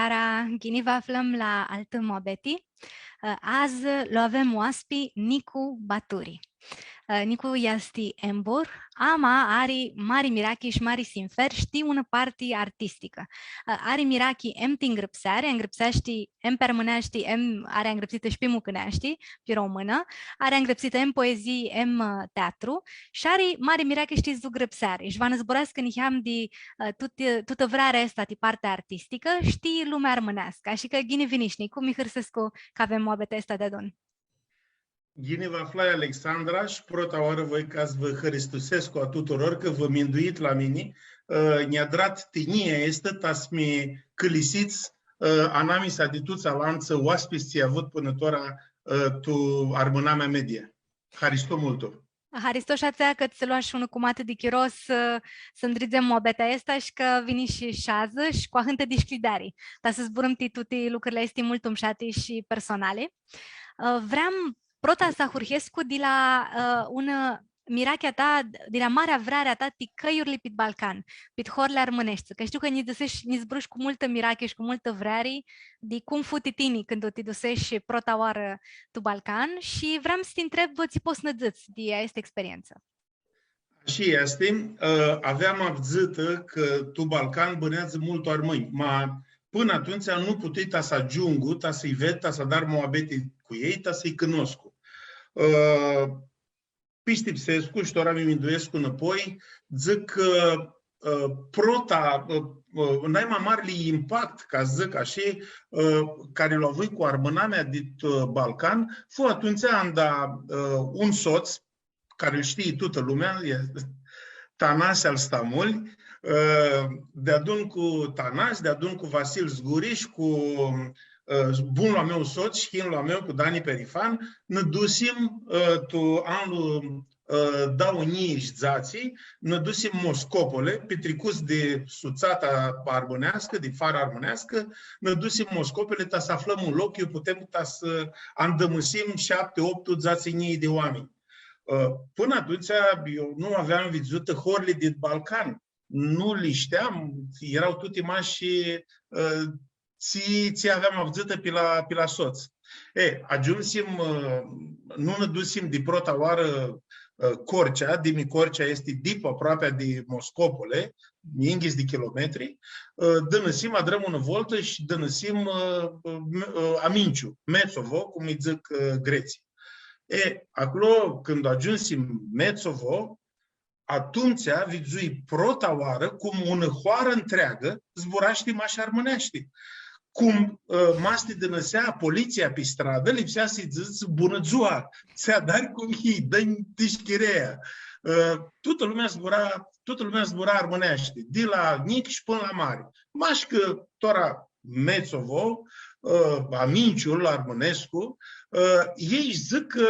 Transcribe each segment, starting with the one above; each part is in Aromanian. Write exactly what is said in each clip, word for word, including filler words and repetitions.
Seara, ghini vã aflãm la altã muabeti. Ã, adzã lu avem oaspi Nicu Baturi. Ã, Nicu easti embur, ama ari mari mirachi shi mari sinfer shi ti unã parti artisticã. Ã, ari mirachi em ti ngrãpseari, ngrãpseashti em pi armãneashti, em ari ngrãpsitã shi pi mucãneashti, pi românã, ari ngrãpsitã em poezii, em, ã, teatru, shi ari mari mirachi shi ti zugrãpseari. Shi va nã zburascã niheam di, ã, tut-, tutã vrearea aestã ti partea artisticã, shi ti lumea armãneascã. Ashi cã ghini vinish, Nicu, mi hãrsescu cã avem muabetea aestã deadun. Ghini vã aflai, Alexandra, shi prota oarã voi ca s-vã hãristusescu a tuturor cã vã minduit la mini, ã, nj-adrat tinjia aestã ta s-mi cãlisits, ã, anamisa di tuts alantsã oaspits tsi avut pãnã tora, ã, tu Armãnamea Media. Haristo multu! Haristo shi atsea cã tsã loash unã cumatã di chiro s-, s-ndridzem muabetea aestã shi cã vinish shi adzã shi cu ahãntã dishcljideari. Ta s-zburãm ti tuti lucrili aesti multu mushati shi personali. Ã, vream prota s-ahurhescu di la, ã, unã mirachea ta, di la marea vrearea ta ti cãljurli pit Balcan, pit horli armãneshti, cã shtiu cã nji dzãsesh, nji zburãsh cu multã mirachi shi cu multã vreari di cum fu ti tini cãndu ti dusesh prota oarã tu Balcan shi vream s-ti ntreb tsi pots s-nã dzãts di aestã experientsã. Ashi easti, ã, aveam avdzãtã cã tu Balcan bãneadzã multu armãnj, ma pãnã atumtsea nu putui ta s-agiungu, ta s-lji ved, ta s-adar muabeti cu elj, ta s-lji cunoscu. Ã, pistipsescu shi tora mi minduescu nãpoi, dzãc cã, ã, prota, ã, ã, nai ma marli impact, ca s-dzãc ashi, ã, cari lu avui cu armãnamea dit, ã, Balcan, fu atumtsea anda, ã, un sots, cari lu shtii tutã lumea, e Tanasi al Stamuli, ã, deadun cu Tanasi, deadun cu Vasil Zgurish, cu, ã, bunlu a meu sots shi hinlu a meu cu Dani Perifan, nã dusim, ã, tu anlu, ã, dauã njilji shi dzatsi, nã dusim Moscopole, pitricuts di sutsata armãneascã, di fara armãneascã, nã dusim Moscopole ta s-aflãm un loc, iu putem ta s-andãmãsim shapti, optu, dzatsi njilji di oaminj. Ã, pãnã atumtsea, eu nu aveam vidzutã horli dit Balcan. Nu li shteam, eara tuti mash, ã, tsi, tsi aveam avdzãtã pi la, pi la sots. E, agiumsim, ã, nu nã dusim di prota oarã, ã, Corcea, dimi Corcea easti dip aproapea di Moscopole, yinghits di kilometri, ã, dãnãsim, adrãm unã voltã shi dãnãsim, ã, ã, Aminciu, Metsovo, cum lji dzãc, ã, gretslji. E, aclo, cãndu agiumsim Metsovo, atumtsea vidzui prota oarã cum unã hoarã ntreagã zburashti mash armãneashti. Cum, ã, ma s-ti dãnãsea politsia pi stradã, lipsea s-lji dzãts bunã dzua, tsi adari, cum hii, dã-nj dishchirea. Ã, tutã lumea zbura, tutã lumea zbura armãneashti, di la njic shi pãnã la mari. Mash cã tora Metsovo, ã, Aminciul armãnescu, ã, elj dzãc cã,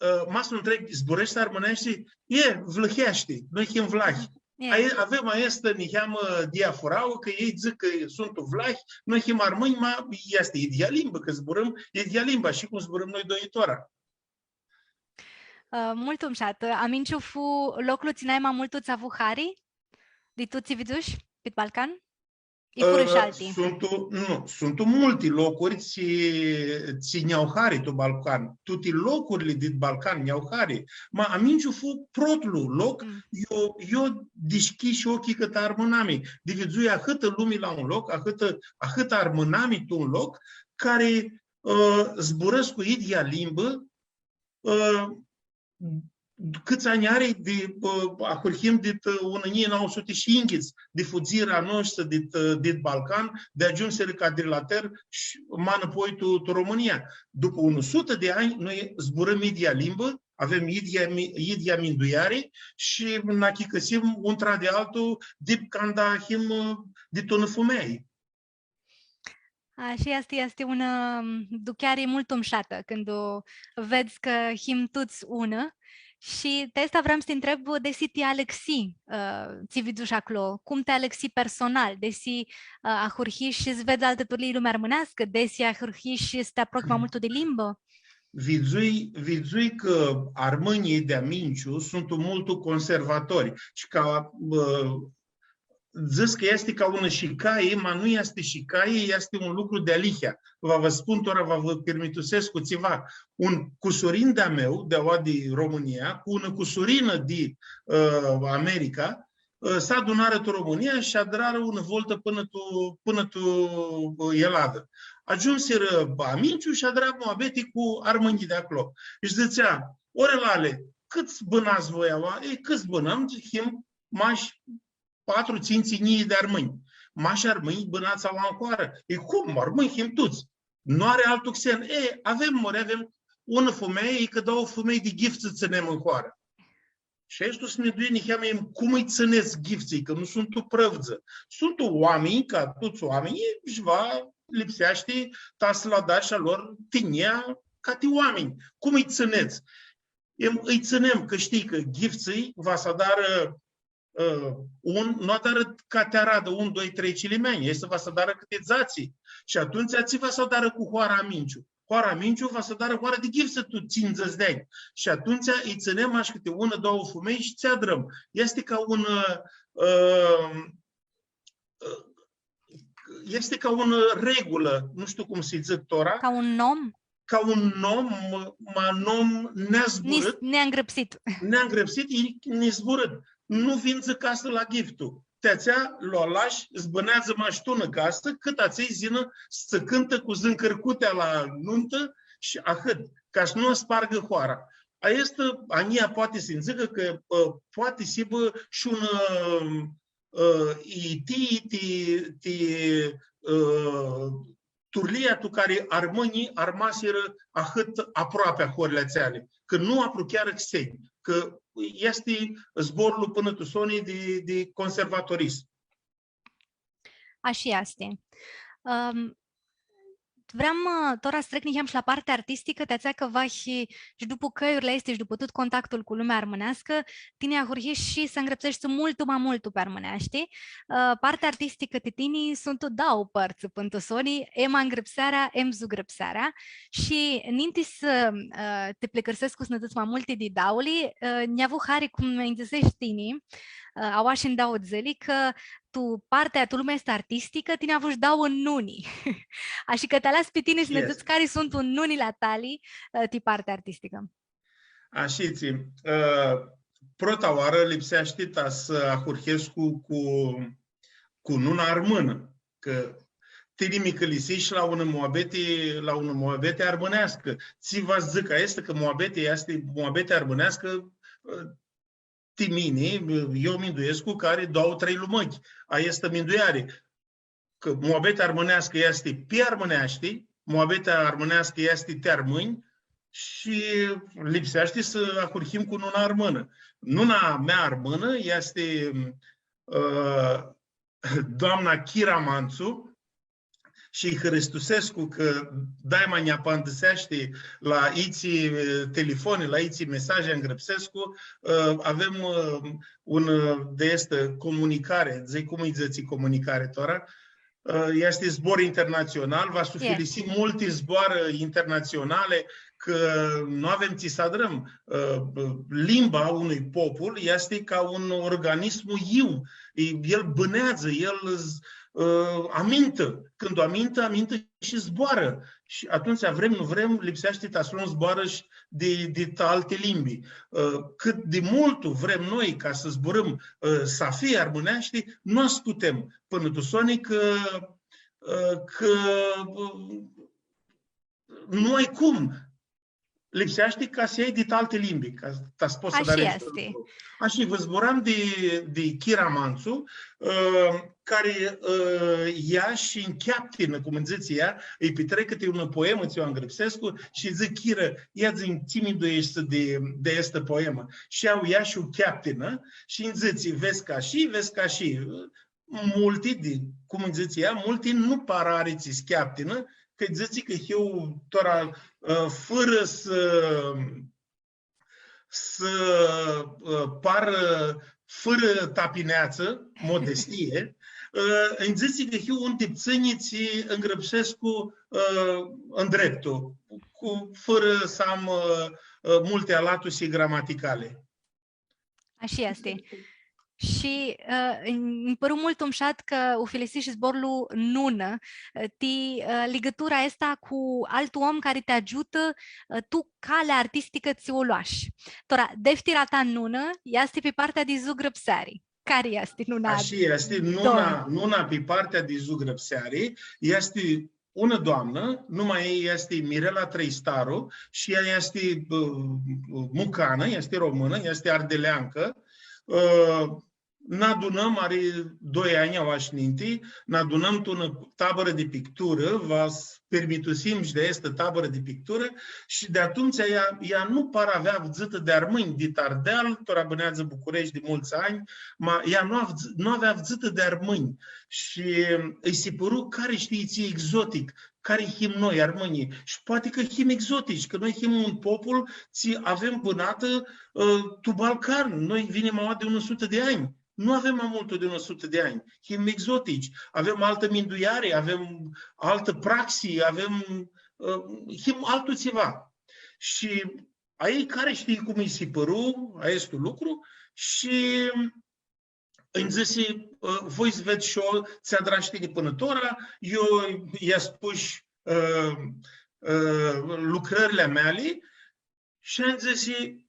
ã, ma s-lu ntreghi, zbureshti armãneashti? E, vlãheashti, noi him vlahi. E. Ai-, avem aestã niheamã diafurauã, cã elj dzãc cã suntu vlahi, noi him armãnj, ma easti idyea limbã, cã zburãm idyea limbã, shi cum zburãm noi doi tora. Ã, multu mushat. Aminciu fu loclu tsi nai ma multu tsã avu hari di tuts tsi vidzush pit Balcan? I furã shi alti. Ã, suntu, nu, suntu multi locuri tsi, tsi nj-au hari tu Balcan. Tuti locurli dit Balcan nj-au hari. Ma Aminciu fu protlu loc, mm, iu, iu dishcljish ocljilj cãtã armãnami. Di vidzui ahãtã lumi la un loc, ahãtã, ahãtã armãnami tu un loc, cari, ã, zburãscu idyea limbã, ã, cãts anj ari di, ã, ahurhim dit, ã, unã njilji nauã suti shi yinghits, di fudzirã a noshtri dit, ã, dit Balcan, di agiumsirã Cadrilater shi ma nãpoi tu, tu Romãnia. Dupã unã sutã di anj, noi zburãm idyea limbã, avem idyea mi-, idyea mindueari shi nã achicãsim un tra di altu, dip canda him, ã, di tu nã fumealji. Ashi easti, easti unã, ãm, ducheari multu mushatã, cãndu vedz cã him tuts unã. Shi ti aestã vream s-ti ntreb, desi ti alãxi, ã, tsi vidzush aclo, cum ti alãxi personal, desi, ã, ahurhish s-vedz altã turlii lumea armãneascã, desi ahurhish s-ti aprochi ma multu di limbã? Vidzui, vidzui cã armãnjlji di Aminciu suntu multu conservatori shi ca, ã, Dzãc cã easti ca unã shicai, ma nu easti shicai, easti un lucru di alihea. Va vã spun tora, va vã pirmitusescu tsiva. Un cusurin di-a meu, di aua di Romãnia, cu unã cusurinã di, ã, America, ã, s-adunarã tu Romãnia shi adrarã unã voltã pãnã tu, pãnã tu, ã, Eladã. Agiumsirã Aminciu shi adra muabeti cu armãnjlji di aclo. Shi dzãtsea, „Ore, lale, cãts bãnats voi aua?” „E, cãts bãnãm?” „Him mash patru, tsintsi njilji di armãnj.” „Mash armãnj bãnats aua tu hoarã?” „E, cum, armãnj him tuts. Nu ari altu xen.” „E, avem, mori, avem unã fumealji, cã dauã fumealji di ghiftsã tsãnem tu hoarã.” Shi aestu s-minduii niheamã, cum ãlj tsãnets ghiftsãlj, cã nu suntu prãvdzã. Suntu oaminj, ca tuts oaminjlji, shi va lipseashti ta s-lã adash a lor tinjia ca ti oaminj. Cum ãlj tsãnets? Em, ãlj tsãnem, cã shtii cã ghiftsãlj va s-adarã, ã, un, nu adarã ca ti aradã un, doi, trei cilimeanj, easti va s-adarã cãti dzatsi. Shi atumtsea tsi va s-adarã cu hoara Aminciu? Hoara Aminciu va s-adarã hoarã di ghiftsã tu tsindzãts di anj. Shi atumtsea ãlj tsãnem ashi cãti unã, dauã fumelj shi tsi adrãm. Easti ca un, ã, ã, easti ca unã regulã, nu shtiu cum s-dzãc tora. Ca un nom? Ca un nom, ma nom neazburãt. Nis-, neangrãpsit. Neangrãpsit, e nizburãt. Nu vindzã casã la ghiftu. Ti atsea lu alash, s-bãneadzã mash tu unã casã, cãt atselj s-yinã s-tsã cãntã cu zãncãrcutea la nuntã shi ahãt, ca s-nu aspargã hoara. Aestã anjia poati s-nji dzãcã cã, ã, poati s-hibã shi un, ã, ã, itii ti, ti, ã, turlia tu cari armãnjlji armasirã ahãt aproapi a hoarãljei atseali, cã nu apruchearã xenj, cã easti zborlu pãnã tu soni di, di conservatorism. Ashi easti. Ãm, vream, ã, tora s-trec niheam shi la partea artisticã, ti atsea cã vahi shi dupu cãljurli aesti shi dupu tut contactul cu lumea armãneascã, tini ahurhishi s-angrãpseshti multu ma multu pi armãneashti. Ã, partea artisticã ti tini suntu dauã pãrtsã, pãn tu soni, em angrãpsearea, em zugrãpsearea. Shi ninti s-, ã, ti pãlãcãrsescu s-nã dzãts ma multi di dauli, ã, nj-avu hari, cum nji dzãseshi tini, ã, aoa shi ndauã dzãli, cã tu partea, tu lumea aestã artisticã, tini avushi dauã nuni. Ashi cã ti alas pi tini s-nã dzãts cari suntu nunili a tali, ã, ti partea artisticã. Ashitsi, ã, prota oarã lipseashti ta s-ahurhescu cu, cu nuna armãnã, cã tini mi cãlisishi la unã muabeti, la unã muabeti armãneascã. Tsi va s-dzãc aestã, cã muabeti easti muabeti armãneascã, ã, ti mini, eu minduescu cã ari dauã, trei lumãchi. Aestã mindueari. Cã muabetea armãneascã easti pi armãneashti, muabetea armãneascã easti ti armãnj shi lipseashti s-ahurhim cu nuna armãnã. Nuna mea armãnã easti, ã, doamna Kira Mantsu, shi hãristusescu cã daima nj-apãndãseashti la itsi, ã, telefoni, la itsi mesaji angrãpsescu, ã, avem, ã, un, ã, di aestã comunicare, dzãc, cum lji dzãtsi comunicare tora? Ã, easti zbor internatsional, va s-ufilisim multi zboarã internatsionali, cã nu avem tsi s-adrãm. Ã, limba a unui popul easti ca un organismu yiu. E, el bãneadzã, el, ã, amintã. Cãndu amintã, amintã shi zboarã. Shi atumtsea, vrem, nu vrem, lipseashti ta s-lom zboarã shi di, di alti limbi. Ã, cãt di multu vrem noi ca s-zburãm, ã, safi armãneashti, nu s-putem pãnã tu soni cã, ã, cã, ã, nu ai cum. Lipseashti ca s-ljai di alti limbi, ca ta s-pots s-adari aestu lucru. Ashi, vã zburam di, di Kira Mantsu, ã, cari, ã, ea shi ncheaptinã, cum dzãtsi ea, lji pitrec cãti unã poemã, tsi u angrãpsescu, shi dzãc, Kira, ia dzã-nj, tsi mindueshti di, di aestã poemã. Shi ea u ia shi u cheaptinã, shi nji dzãtsi, vedz ca shi, vedz ca shi. Multi di, cum dzãtsi ea, multi nu para ari tsi s-cheaptinã, cã dzãtsi cã hiu tora, ã, fãrã s-, s-, ã, par, ã, fãrã tapineatsã, modestie, ã, nji dzãtsi cã hiu un di ptsãnjlji tsi ngrãpsescu, ã, ndreptu, cu, fãrã s-am, ã, ã, multi alatusi gramaticali. Ashi easti. Shi, ã, nj-, nj-pãru multu mushat cã ufiliseshti zborlu nunã, ã, ti, ã, ligãtura aestã cu altu om cari ti agiutã, ã, tu calea artisticã tsi u loash. Tora, deftira ta nunã easti pi partea di zugrãpseari. Cari easti nuna? Ashi easti, nuna, nuna pi partea di zugrãpseari easti unã doamnã, numa ei easti Mirela Trãistaru shi ea easti, ã, mucanã, easti românã, easti ardeleancã. Ã, nã adunãm, ari doi anj aoa shi ninti, nã adunãm tu unã tabãrã di picturã, va s-pirmitusim shi di aestã tabãrã di picturã shi di atumtsea ea, ea nu para avea avdzãtã di armãnj, di Tardeal, tora bãneadzã Bucureshti di multsã anj, ma ea nu avdz-, nu avea avdzãtã di armãnj. Shi ãlj si pãru, cari shtii tsi exotic, cari him noi, armãnjlji. Shi poati cã him exotici, cã noi him un popul tsi avem bãnatã, ã, tu Balcan. Noi vinim aoa di unã sutã di anj. Nu avem ma multu di unã sutã di anj. Him exotici. Avem altã mindueari, avem altã praxi, avem, ã, him altu tsiva. Shi aestã cari shtii cum ãlj si pãru aestu lucru shi ãnj dzãsi, ã, „Voi s-ved shi eu tsi adrash tini pãnã tora, eu lj-spush, ã, ã, lucrãrli a meali.” Shi ãnj dzãsi,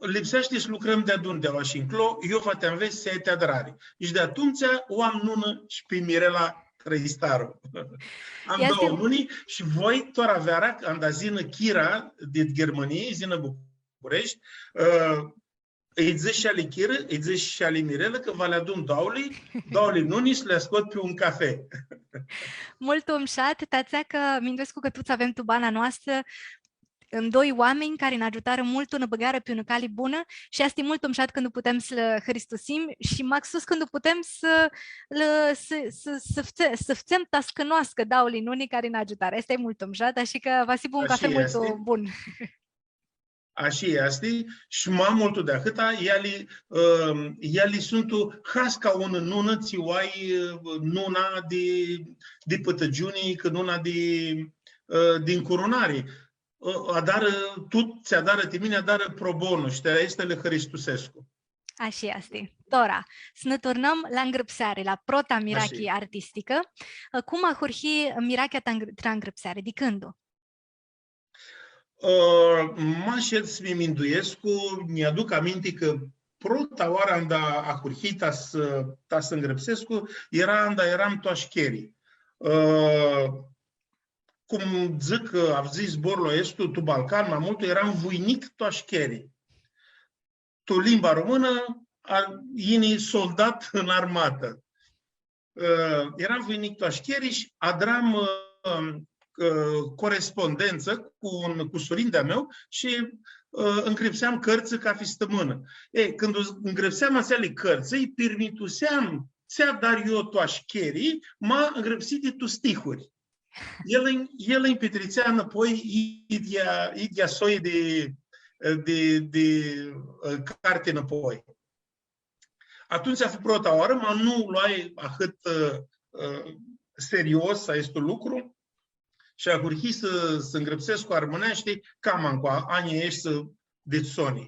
„Lipseashti s-lucrãm deadun di aoa shi nclo, eu va ti anvets tsi ai ti adrari.” Shi di atumtsea u am nunã shi pi Mirela Trãistaru. Am dauã nuni shi voi, tora veara, anda s-yinã Chira dit Ghirmãnii, s-yinã Bucureshti, ã, ãlj dzãsh shi ali Chirã, ãlj dzãsh shi ali Mirela, cã va li adun dauli, dauli nuni shi li scot pi un cafe. Multu mushat, ti atsea cã minduescu cã tuts avem tu bana noastrã ndoi oaminj cari nã agiutarã multu, nã bãgarã pi unã cali bunã shi easti multu mushat cãndu putem s-lã hãristusim shi maxus cãndu putem s-lã, s-, s-, s-, fce-, s-fcem ta s-cunoascã dauli nuni cari nã agiutarã. Aestã e multu mushat, ashi cã va s-hibã un cafe multu bun. Ashi easti, shi ma multu di ahãtã, eali, ãm, eali suntu, hãs ca unã nunã, tsi u ai, ã, nuna di, di pãtãgiuni, cã nuna di, ã, di ncurunari. Ã, adarã, tut tsi adarã ti mini, adarã pro bono, shi ti aestã lã hãristusescu. Ashi easti. Tora, s-nã turnãm la ngrãpseari, la prota mirachi artisticã. Ã, cum ahurhi mirachea ta ngr-, tra ngrãpseari? Di cãndu? Ã, ma shed s-mi minduescu, nj-aduc aminti cã prota oarã anda ahurhii ta s-, ta s-ngrãpsescu, eara anda eram tu ashcheri. Ã, cum dzãc, avdzãi zborlu aestu, tu Balcan, ma multu, eram vuinic tu ashcheri. Tu limba românã, a, yini soldat în armatã. Ã, eram vuinic tu ashcheri shi adram, ã, ã, corespondentsã cu un cusurin di-a meu shi, ã, ngrãpseam cãrtsã cathi stãmãnã. E, cãndu ngrãpseam atseali cãrtsã, lji pirmituseam tsi adar eu tu ashcheri, ma ngrãpsiti tu stihuri. El ãnj, el ãnj pitritsea nãpoi idyea, idyea soi di, di, di, ã, carti nãpoi. Atumtsea fu prota oarã, ma nu loai ahãt, ã, ã, serios aestu lucru shi ahurhii s-, s-ngrãpsescu armãneashti cama ncoa, anjlji aeshti dit soni.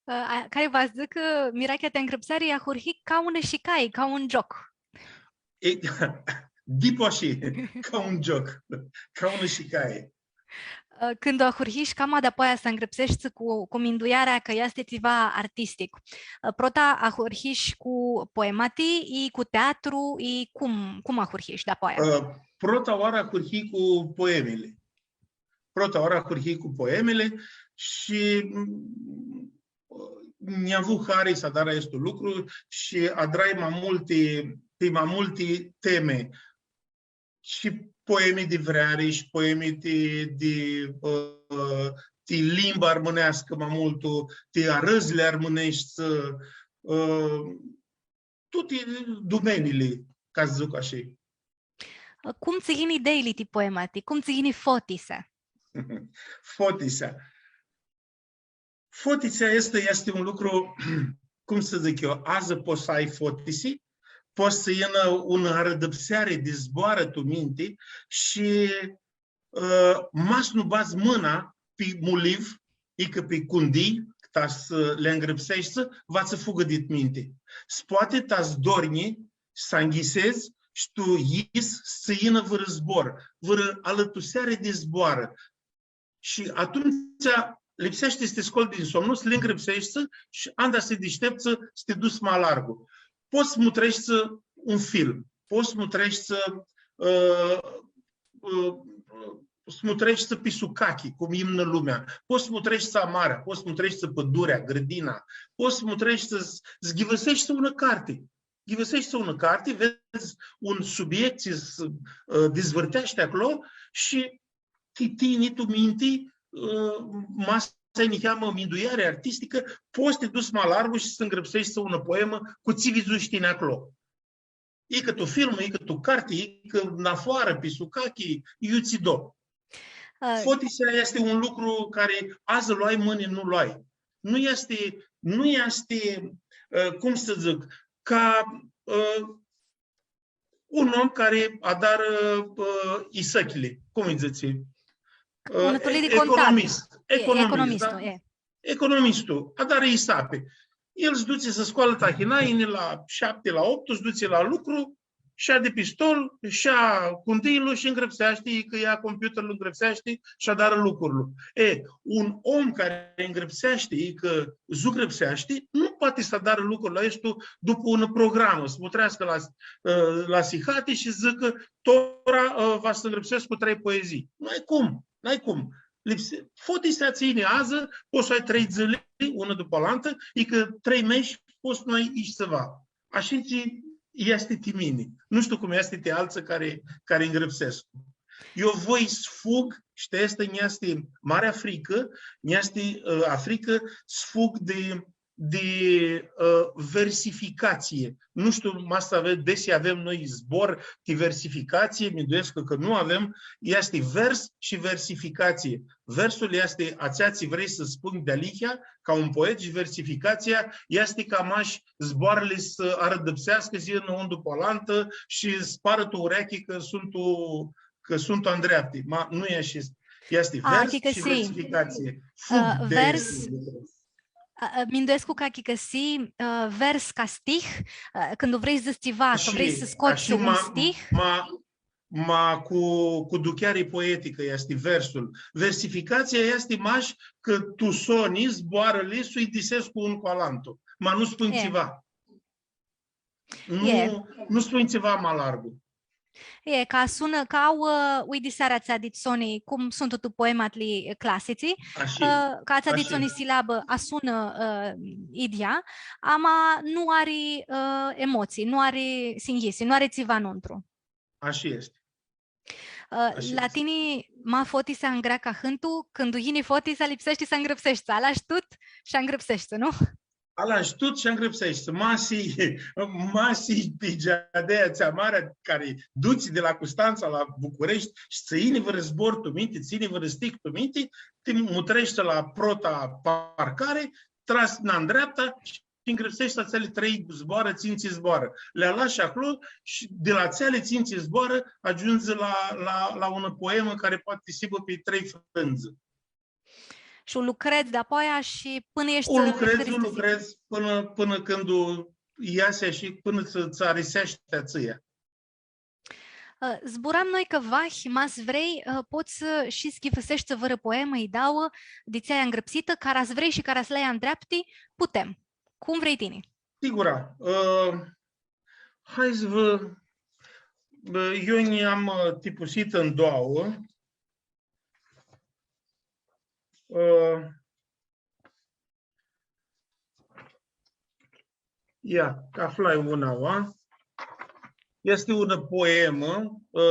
Ã, a, cari va s-dzãcã, mirachea ti ngrãpseari ahurhi ca unã shicai, ca un gioc. E, dipu ashi, ca un gioc, ca unã shicai. Ã, cãndu ahurhish cama dapoaia s-ngrãpseshti cu, cu minduearea cã easti tsiva artistic. Ã, prota ahurhish cu poemati, i cu teatru, i cum, cum ahurhish dapoaia? Ã, prota oarã ahurhii cu poemili. Prota oarã ahurhii cu poemili shi, mm, nj-avu hari s-adar aestu lucru shi adrai ma multi, pi ma multi temi. Shi poemi di vreari, shi poemi di, di, ã, di limba armãneascã ma multu, di arãdzli armãneshti, ã, tuti dumeniili, ca s-dzãc ashi. Cum tsã yin ideili ti poemati? Cum tsã yini fotisea? Fotisea. Fotisea easti, easti un lucru, cum s-dzãc eu, adzã pots s-ai fotisi, pots s-yinã unã arãdãpseari di zboarã tu minti shi, ã, ma s-nu badz mãna pi muliv, icã pi cundii, ta s-li angrãpseshti, va tsã fugã dit minti. S-poati ta s-dornji, s-anghisedz shi tu yis s-tsã yinã vãrã zbor, vãrã alãtuseari di zboarã. Shi atumtsea lipseashti s-ti scots din somnu, s-li angrãpseshti shi anda s-ti dishteptsã, s-ti duts ma largu. Pots s-mutreshti un film, pots s-mutreshti, ã, ã, s-mutreshti pi sucachi, cum imnã lumea, pots s-mutreshti amarea, pots s-mutreshti pãdurea, grãdina, pots s-mutreshti s-, s-ghivãseshti unã carti. Ghivãseshti unã carti, vedz un subiect tsi s-, ã, dizvãrteashti aclo shi ti tini tu minti, ã, ma s-ai niheamã mindueari artisticã, pots s-ti duts ma largu shi s-angrãpseshti unã poemã cu tsi vidzushi tini aclo. Icã tu film, icã tu carti, icã nafoarã, pi sucachi, iutsido. Ã, Fotisea easti un lucru cari adzã lu ai, mãni nu lu ai. Nu easti, nu easti, ã, cum s-dzãc, ca, ã, un om cari adarã, ã, isãchili, cum lji dzãtsi? Ã, Un turlii di e-, contabil. Economist. E, Economist, economistul, da? E. Economistul, adarã isapi. El s-dutsi s-scoalã tahina, yini la shapti, la optu, s-dutsi la lucru, shadi pi stol, sha cundilu shi ngrãpseashti, cã ia computerlu, ngrãpseashti shi adarã lucrurli. E, un om cari ngrãpseashti, cã zugrãpseashti, nu poati s-adarã lucrul aestu dupã unã programã, s-mutreascã la, ã, la sihati shi dzãcã, tora, ã, va s-ngrãpsescu trei poezii. N-ai cum, n-ai cum. Lipse-, fotisea tsi yini adzã, pots s-ai trei dzãli, unã dupã alantã, icã trei meshi pots s-nu ai ishi tsiva. Ashi tsi easti ti mini. Nu shtiu cum easti ti altsã cari, cari ngrãpsescu. Eu voi s-fug, shi aestã nj-easti marea fricã, nj-easti, ã, africã, s-fug di, di, ã, versificatsii. Nu shtiu, ma s-ave-, desi avem noi zbor ti versificatsii, minduescu cã nu avem, easti vers shi versificatsii. Versul easti atsea tsi vrei s-spunj dealihea, ca un poet, shi versificatsia easti ca mash zboarãli s-arãdãpseascã, s-yinã unã dupã alantã shi s-parã tu ureaclji cã suntu, cã suntu andreapti. Ma nu e ashi. Easti A, vers adicã shi si, versificatsie. Fug ã, di vers, ã, ã, minduescu cã, adicã si, ã, vers ca stih, ã, cãndu vrei s-dzãts tsiva, cã Ashi, vrei s-scots ashi un ma, stih. ma, ma cu, cu ducheari poeticã easti versul. Versificatsia easti mash cã tu soni zboarãli s-uidisescu un cu alantu, ma nu spunj E. tsiva. Nu, E. nu spunj tsiva ma largu. E, ca asunã, ca au, ã, uidisearea atsea dit soni, cum suntu tu poematli clasitsi, Ashi, ã, ca atsea dit ashi. soni silabã asunã, ã, idyea, ama nu ari, ã, emotsii, nu ari singhisi, nu ari tsiva nuntru. Ashi easti. Ã, Ashi la easti. tini, ma fotisea ngreacã ahãntu, cãndu yini fotisea, lipseashti s-angrãpseshti. Alash tut shi angrãpseshti, nu? Alash tut shi angrãpseshti. Ma s-hii, ma s-hii pi geadea atsea marea cari dutsi di la Custantsa la Bucureshti shi tsã yini vãrã zbor tu minti, tsã yini vãrã stih tu minti, ti mutreshti la prota parcari, tras nandreapta shi ngrãpseshti atseali trei zboarã, tsintsi zboarã. Li alash aclo shi di la atseali tsintsi zboarã agiundzi la, la, la unã poemã cari poati s-hibã pi trei frãndzã. Shi u lucredz dapoaia shi pãnã eshti U lucredz, u hãristisitã. lucredz pãnã, pãnã cãndu easi shi pãnã tsã, tsã ariseashti a tsãia. Ã, zburam noi cã vahi, ma s-vrei, ã, pots, ã, shi s-ghivãseshti vãrã poemã, i dauã, di tsi ai angrãpsitã, cara s-vrei shi cara s-li ai andreapti, putem. Cum vrei tini. Sigura. Ã, hai s-vã, ã, eu nj-am, ã, tipusitã tu doauã. Ã, Ia, aflai una, va? Easti unã poemã, ã,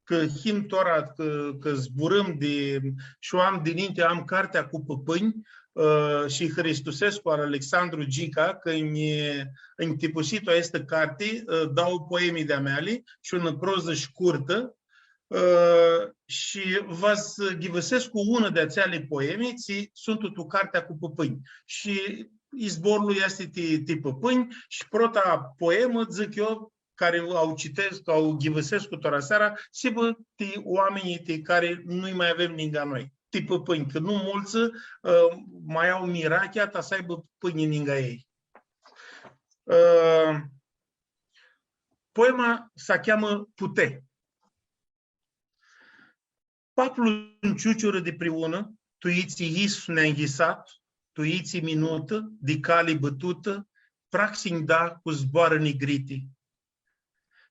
cã him tora, cã, cã zburãm di, shi u am dininti, am cartea cu pãpãnj, ã, shi hãristusescu al Alexandru Gica, cã nj-, nj-tipusi tu aestã carti, ã, dauã poemi di-a meali shi unã prozã shcurtã, ã, shi va s-ghivãsescu unã di atseali poemi, tsi suntu tu cartea cu pãpãnj. Shi izborlu easti ti, ti pãpãnj, shi prota poemã, dzãc eu, cari u citescu, u ghivãsescu tora seara, s-hibã ti oaminjlji ti cari nu-lj ma avem ningã noi. ti pãpãnj, cã nu multsã, ã, ma au mirachea ta s-aibã pãpãnjlji ningã elj. Ã, poema s-cheamã Pute. Paplu ãn ciuciurã di priunã, tu itsi yis neanyisat, tu itsi minutã di cali bãtutã, praxi nj-da cu zboarã nigriti.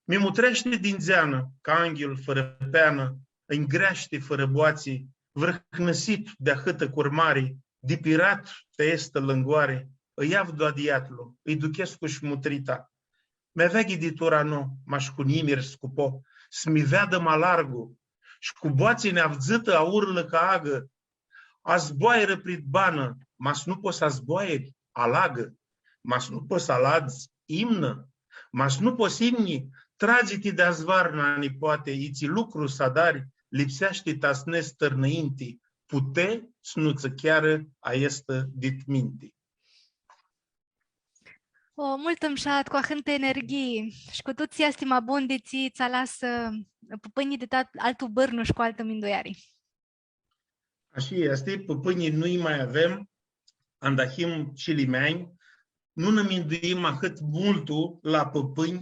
Mi mutreashti di ndzeanã, ca anghil fãrã peanã, ãnj greashti fãrã boatsi, vrãhnãsit di ahãtã curmari, dipirat ti aestã lãngoari, ãlj avdu adiatlu, ãlj duchescu sh-mutrita. Mi avea ghiditura no, mash cu nimiri scupo, s-mi veadã ma largu, sh-cu boatsi neavdzãtã aurlã ca agã, azboairã prit banã, ma s-nu pots s-azboairi, alagã, ma s-nu pots s-aladz, imnã, ma s-nu pots s-imnji, tradzi-ti di azvarna, nipoate, itsi lucru s-adari, lipseashti ta s-nedz tãrnãinti, pute s-nu tsã chearã aestã dit minti. O, multu mushat, cu ahãntã energhii. Shi cu tuts easti ma bun di tsi tsã alasã pãpãnjlji di ta-, altu bãrnu shi cu altã mindueari. Ashi easti, pãpãnjlji nu-lj ma avem, anda him cilimeanj, nu nã minduim ahãt multu la pãpãnj,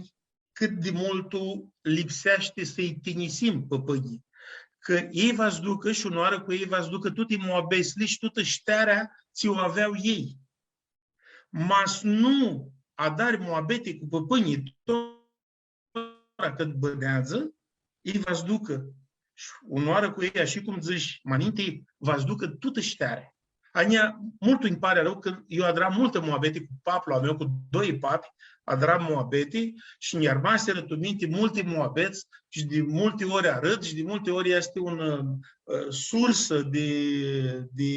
cãt di multu lipseashti s-lji tinjisim pãpãnjlji. Cã elj va s-ducã shi unãoarã cu elj va s-ducã tuti muabetsli shi tutã shtearea tsi u avea elj. Ma s-nu adari muabeti cu pãpãnjlji, tora cãt bãneadzã, elj va s-ducã. Shi unãoarã cu elj, ashi cum dzãsh ma ninti, va s-ducã tutã shtearea. A njia, multu nji pari arãu cã eu adram multã muabeti cu paplu a meu, cu doi papi, adram muabeti shi nj-armasirã tu minti multi muabets shi di multi ori arãd shi di multi ori easti un, ã, sursã di, di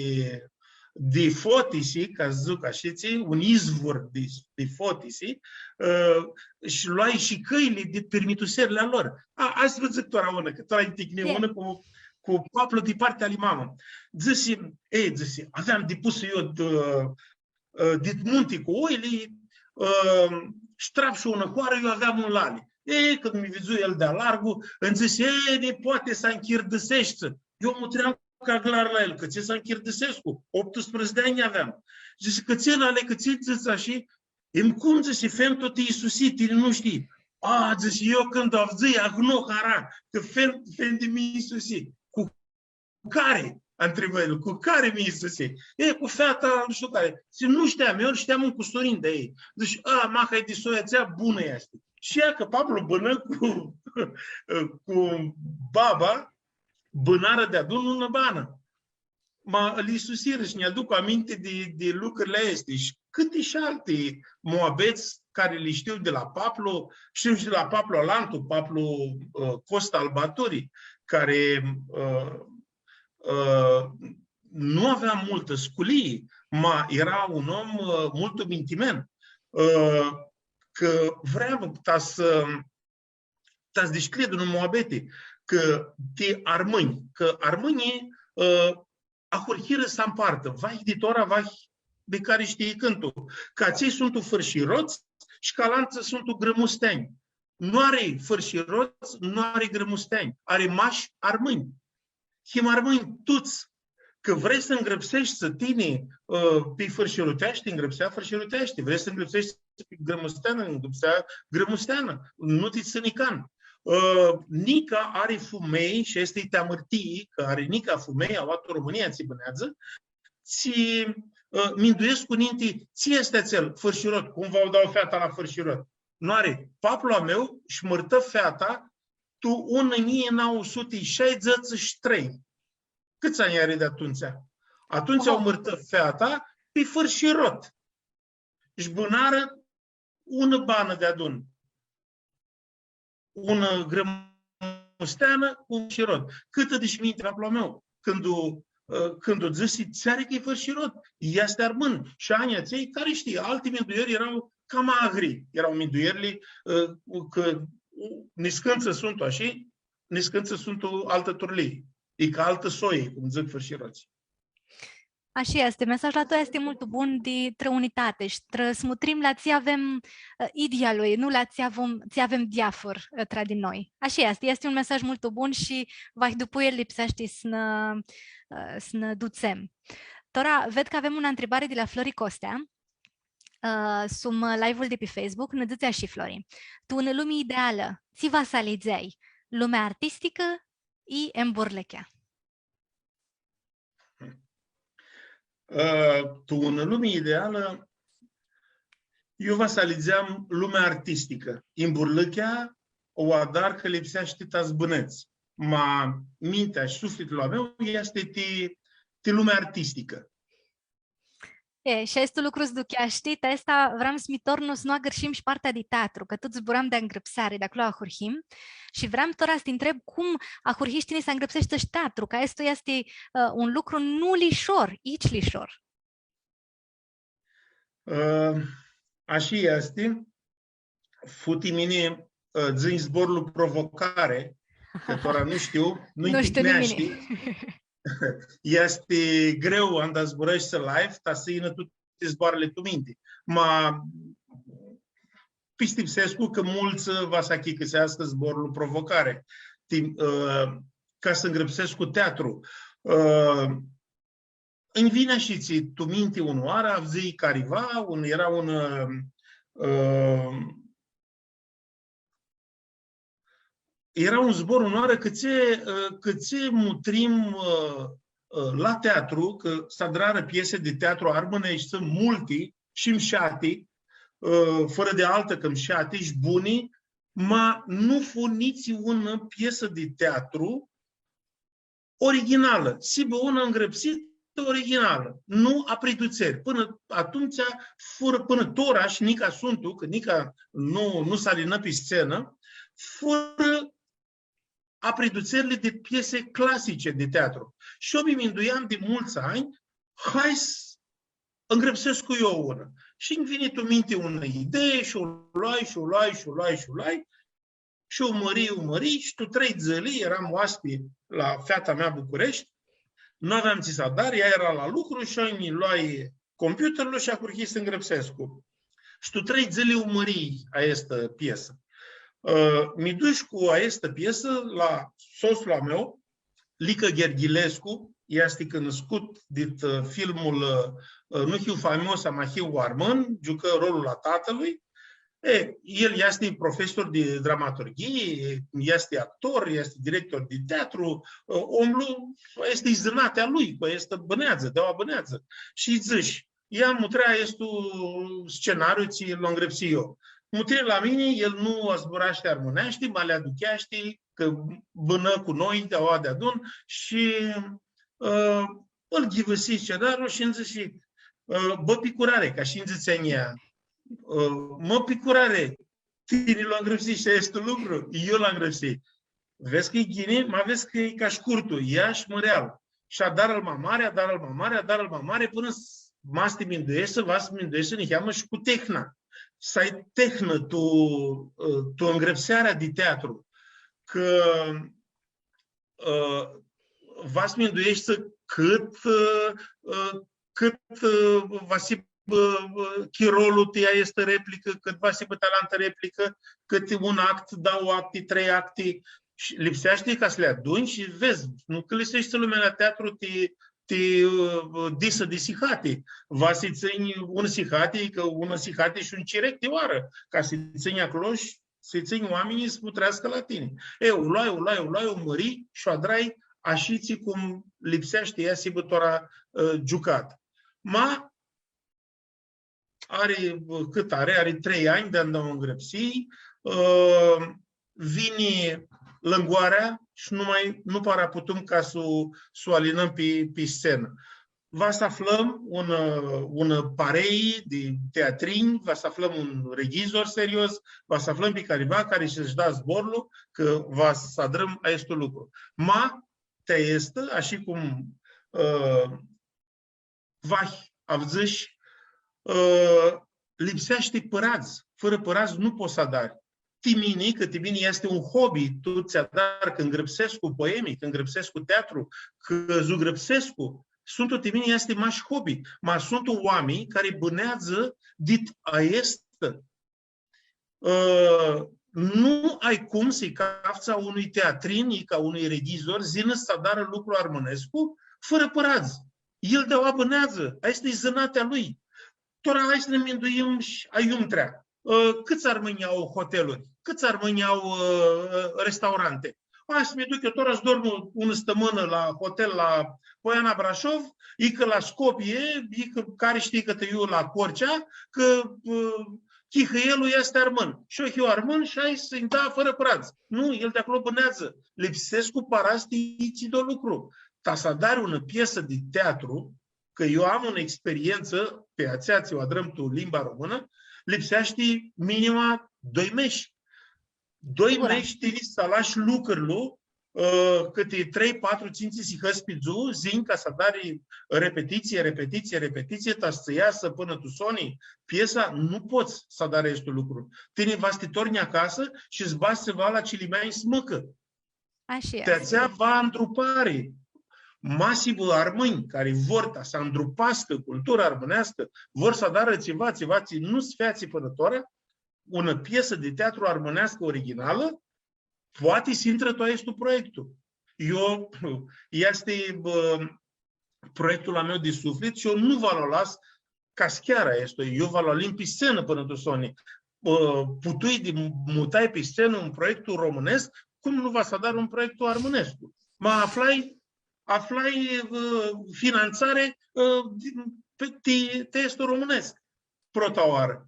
di fotisi, ca s-dzãc ashitsi, un izvor di, di fotisi, ã, shi loai shi cãili di pirmituserli a lor. A, hai s-vã dzãc tora unã, cã tora nj-ticni unã cu, cu paplu di partea ali mamã. Dzãsi, e, dzãsi, aveam dipusã eu di, ã, dit munti cu oili, ã, sh-trapshu unã hoarã, eu aveam un lali. E, cãndu mi vidzu el di-alargu, ãnj dzãsi, e, nipoate, s-anchirdãseshti. Eu mutream ca glar la el, cã tsi s-anchirdãsescu, optusprãdzatsi di anj aveam. Dzãsi, cãtse, lale, cãtse dzãts ashi? Em, cum, dzãsi, fendu ti isusi, tini nu shtii. A, dzãsi, eu cãndu avdzãi, agno hara, cã fen-, fendi mi isusi. Cu cari? Ntribã el, cu cari mi isusi? E, cu feata, nu shtiu cari. Dzãsi, nu shteam, eu shteam un cusurin di elj. Dzãtsi, a, ma, hai di soia atsea, bunã easti. Shi ia cã paplu bãnã cu, cu baba, bãnarã deadun unã banã. Ma li isusirã shi nj-aduc aminti di, di lucrili aesti. Shi cãti shi alti muabets cari li shtiu di la paplu, shtiu shi di la paplu alantu, paplu, ã, Costa al Baturi, cari, ã, ã, nu avea multã sculii, ma eara un om, ã, multu mintimen. Ã, cã vream ta s-, ta s-dishcljid unã muabeti, cã ti armãnj, cã armãnjlji, ã, ahurhirã s-ampartã, vahi di tora, vahi di cari shtii cãndu, cã atselj suntu fãrshirots shi cã alantsã suntu grãmusteanj. Nu ari fãrshirots, nu ari grãmusteanj, ari mash armãnj. Him armãnj tuts. Cã vrei s-ngrãpseshti tini, ã, pi fãrshiruteashti, ngrãpsea fãrshiruteashti. Vrei s-ngrãpseshti pi grãmusteanã, ngrãpsea grãmusteanã. Nu ti tsãni can. Ã, nica ari fumelj, shi easti ti amãrtii, cã ari nica fumelj, aoa tu Romãnia tsi bãneadzã, tsi, ã, minduescu ninti, tsi easti atsel fãrshirot, cum va u dau feata la fãrshirot. Nu ari, paplu a meu sh-mãrtã feata tu unã njilji nauã suti shaidzãts shi trei. Cãts anj ari di atumtsea? Atumtsea u mãrtã feata pi fãrshirot. Shi bãnarã unã banã deadun. Unã grãmusteanã cu un fãrshirot. Cãtã dish minti paplu a meu, cãndu, ã, cãndu dzãsi, tsi ari cã-i fãrshirot, easti armãn. Shi anjlji atselj, cari shtii, alti minduieri eara cama agri, eara minduierli, ã, cã, u, niscãntsã suntu ashi, niscãntsã suntu altã turlii. E ca altã soi, cum dzãc fãrshirotslji. Ashi easti, mesajlu a tãu easti multu bun di trã unitati shi trã s-mutrim la tsi avem, ã, idyea lui, nu la tsi avem, tsi avem diafur, ã, tra di noi. Ashi easti, easti un mesaj multu bun shi vahi dupu el lipseashti s-nã, ã, s-nã dutsem. Tora, ved cã avem unã ntribari di la Flori Costea, ã, sum live-ul di pi Facebook, nã dzãtsi ashi Flori: Tu unã lumi idealã, tsi va s-alidzeai, lumea artisticã i emburlãchea? Ã, tu unã lumi idealã, eu va s-alidzeam lumea artisticã. Emburlãchea u adar cã lipseashti ta s-bãnedz. Ma mintea shi suflitlu a meu easti ti, ti lumea artisticã. E, shi aestu lucru s-ducheashti, ti aestã vream s-mi tornu s-nu agãrshim shi partea di teatru, cã tut zburam di angrãpseari, di aclo ahurhim. Shi vream tora s-ti ntreb cum ahurhishi tini s-angrãpseshti shi teatru, cã aestu easti, ã, un lucru nu lishor, ici lishor. Ã, ashi easti. Fu ti mini, ã, dzãnj zborlu provocare, cã tora nu shtiu, nu-i... Nu shtiu nimeni. Ticneashti. Easti greu, anda zburãshti live, ta s-yinã tuti zboarãli tu minti. Ma pistipsescu cã multsã va s-achicãseascã zborlu provocare. Ti, ã, ca s-ngrãpsescu teatru. Ã, Nj-vini ashitsi tu minti unãoarã, avdzãi cariva, un, eara un, ã, ã, eara un zbor unãoarã cãtse, ã, cãtse mutrim, ã, ã, la teatru, cã s-adrarã piesi di teatru armãneshti, suntu multi, shi mshati, ã, fãrã di altã cã mshati shi buni, ma nu fu nitsi unã piesã di teatru originalã, s-hibã unã ngrãpsitã originalã, nu apridutseri. Pãnã atumtsea, furã, pãnã tora shi nica suntu, cã nica nu, nu s-alinã pi scenã, furã apridutserli di piesi clasice di teatru. Shi eu mi minduiam di multsã anj, hai s-ngrãpsescu eu unã. Shi nj-vini tu minti unã idee shi u loai, shi u loai, shi u loai, shi u loai. Shi u mãrii, u mãrii, shi tu trei dzãli eram oaspi la feata mea Bucureshti, nu aveam tsi s-adar, ea eara la lucru shi nji loai computerlu shi ahurhii s-ngrãpsescu. Shi tu trei dzãli u mãrii aestã piesã. Ã, mi dush cu aestã piesã la soslu a meu, Licã Gherghilescu, easti cunuscut dit, ã, filmul, ã, Nu hiu faimos, ama hiu armãn, giucã rolul a tatãlui. E, el easti profesor di dramaturghii, easti actor, easti director di teatru, ã, omlu, easti zãnatea lui, cu aestã bãneadzã, di aua bãneadzã. Shi dzãsh, ia mutrea aestu scenariu tsi lu ngrãpsii eu. Mutrea la mini, el nu zburashti armãneashti, ma li aducheashti, cã bãnã cu noi, di aua deadun, shi, ã, ãl ghivãsii scenariul shi nji dzãsi, ã, bã, picurare, ca shi nji dzãtsea ea, ã, mã, picurare, tini lu ngrãpsishi aestu lucru? Eu lu ngrãpsii. Vedz cã e ghini, ma vedz cã e ca shcurtu, ia shi mãrea-l. Shi adarã-l ma mari, adarã-l ma mari, adarã-l ma mari, pãnã s-, ma s-ti mindueshti, va s-ti mindueshti niheamã shi cu tehna. S-ai tehnã tu, ã, tu ngrãpsearea di teatru. Cã, ã, va s-mindueshti cãt, ã, ã, cãt, ã, va s-hibã, ã, chirolu ti aestã replicã, cãt va s-hibã ti alantã replicã, cãti un act, dauã acti, trei acti, shi lipseashti ca s-li adunj shi vedz, nu cãliseshti lumea la teatru ti, ti, ã, disã di sihati. Va s-tsãnj un sihati, cã un sihati shi un cirec di oarã, ca s-tsãnj aclo shi s-tsãnj oaminjlji s-mutreascã la tini. E, u loai, u loai, u loai, u mãrii shi u adrai ashitsi cum lipseashti ea s-hibã tora, ã, giucatã. Ma ari, cãt ari, ari trei anj di anda u ngrãpsii, ã, vini lãngoarea shi nu ma, nu para putum ca s-u, s-u alinãm pi, pi scenã. Va s-aflãm un, ã, un parei di teatrinj, va s-aflãm un reghizor serios, va s-aflãm pi cariva cari s-shi da zborlu, cã va s-adrãm aestu lucru. Ma, ti aestã, ashi cum, ã, vahi avdzãsh, ã, lipseashti pãradz. Fãrã pãradz nu pots s-adari. Ti mini, cã ti mini easti un hobi, tut tsi adar, cã ngrãpsescu poemi, cã ngrãpsescu teatru, cã zugrãpsescu, Suntu ti mini easti mash hobby, ma suntu oaminj cari bãneadzã dit aestã. Ã, nu ai cum s-lji cafts a unui teatrin, i ca unui reghizor, s-yinã s-adarã lucru armãnescu, fãrã pãradz. El di aoa bãneadzã, aestã e zãnatea lui. Tora hai s-nã minduim shi aiumtrea. Ã, cãts armãnj au hoteluri? Cãts armãnj au, ã, ã, restaurante? Hai s-mi duc eu tora s-dormu unã stãmãnã la hotel la Poiana Brașov, icã la Scopie, icã cari shtii cãtã iu la Corcea, cã, ã, chihãielu easti armãn. Shi eu hiu armãn shi hai s-nji da fãrã pãradz. Nu, el di aclo bãneadzã. Lipsescu paradz ti itsi do lucru. Ta s-adari unã piesã di teatru, cã eu am unã experientsã pi atsea tsi u adrãm tu limba românã, lipseashti minima doi mesh. Doi Sigura. mesh tini s-alashi lucrul, ã, cãti trei, patru, tsintsi sihãts pi dzuã, s-yinj ca s-adari repetitsii, repetitsii, repetitsii, ta s-tsã easã pãnã tu soni piesa, nu pots s-adari aestu lucru. Tini va s-ti tornji acasã shi s-badz tsiva la cilimeanj s-mãcã. Ashi Ti easti. atsea va andrupari. Ma s-hibã armãnj cari vor ta s-andrupascã cultura armãneascã, vor s-adarã tsiva, tsiva tsi nu s-featsi pãnã tora, unã piesã di teatru armãneascã originalã, poati s-intrã tu aestu proiectu. Eu, easti, bã, proiectul a meu di suflit shi eu nu va lu las ca s-chearã aestu. Eu va lu alin pi scenã pãnã tu soni. Ã, putui di mutai pi scenã un proiectu romãnescu, cum nu va s-adar un proiectu armãnescu? Ma aflai, aflai, ã, finantsari, ã, di, pi, ti, ti aestu romãnescu. Prota oarã.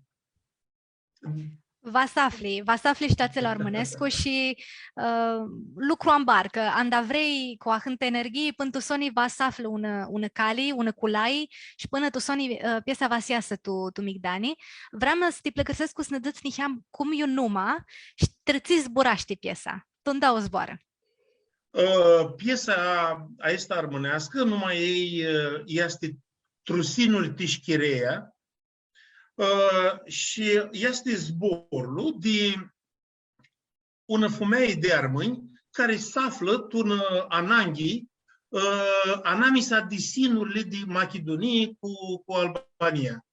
Va s-afli, va s-afli shi ti atsel armãnescu shi, ã, lucru ambar, cã anda vrei cu ahãntã energhii, pãnã tu soni va s-afli unã, unã cali, unã culai shi pãnã tu soni, ã, piesa va s-easã tu, tu migdani. Vream s-ti pãlãcãrsescu s-nã dzãts niheam cum iu numa shi trã tsi zburashti piesa. Tu ndauã zboarã. Ã, piesa aestã armãneascã, numa ei, ã, easti Trusinuri ti Shchirea, ã, shi easti zborlu di unã fumealji di armãnj cari s-aflã tu unã ananghi, ã, anamisa di sinurli di Machidunii cu, cu Albania,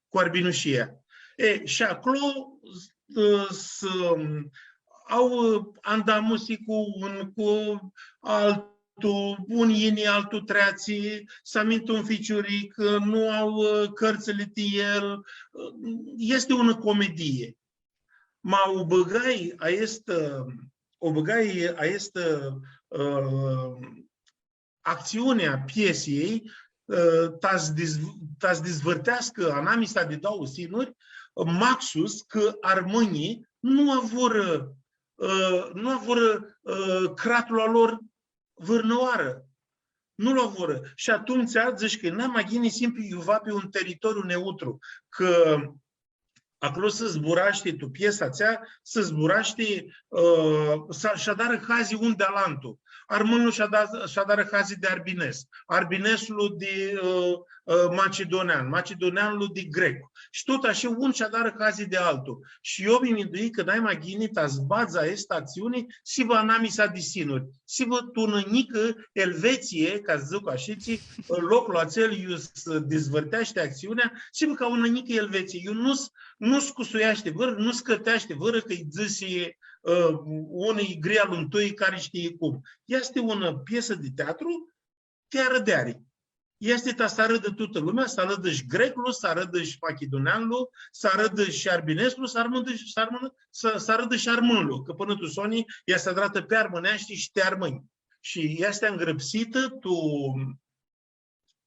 cu Arbinushia. E, shi aclo, ã, s-, au, ã, andamusi cu un, cu altu, un yini, altu treatsi, s-amintã un ficiuric, nu au, ã, cãrtsãli ti el, ã, easti unã comedie. Ma u bãgai aestã, u bãgai aestã, ã, actsiunea piesei, ã, ta s-dizv-, ta s-dizvãrteascã anamisa di dauã sinuri, maxus cã armãnjlji nu avurã, ã, nu avurã, ã, cratlu a lor vãrnãoarã. Nu lu avurã. Shi atumtsea dzãsh cã nai ma ghini s-him pi, iuva pi un teritoriu neutru, cã aclo s-zburashti, tu piesa atsea, s-zburashti, ã, s-, sh-adarã hazi un di alantu. Armãnlu sh-ada-, sh-adarã hazi di Arbines, Arbineslu di, ã, ã, machidunean, machiduneanlu di grec. Shi tut ashi, un sh-adarã hazi di altu. Shi eu mi mindui cã nai ma ghini ta s-badz aestã actsiuni, s-hibã anamisa di sinuri, s-hibã tu unã njicã Elvetsii, ca s-dzãc ashitsi, loclu atsel iu s-dizvãrteashti actsiunea, s-hibã ca unã njicã Elvetsii, iu nu s-, nu s-cusuiashti vãrã, nu s-cãrteashti vãrã, cã-lj dzãsi, ã, unã-i grea luntui, cari shtii cum. Easti unã piesã di teatru ti arãdeari. Easti ta s-arãdã tutã lumea, s-arãdã shi greclu, s-arãdã shi machiduneanlu, s-arãdã shi arbineslu, s-arãdã shi, s-arãdã, s-, s-arãdã shi armãnlu, cã pãnã tu soni easti adratã pi armãneashti shi ti armãnj. Shi easti angrãpsitã tu,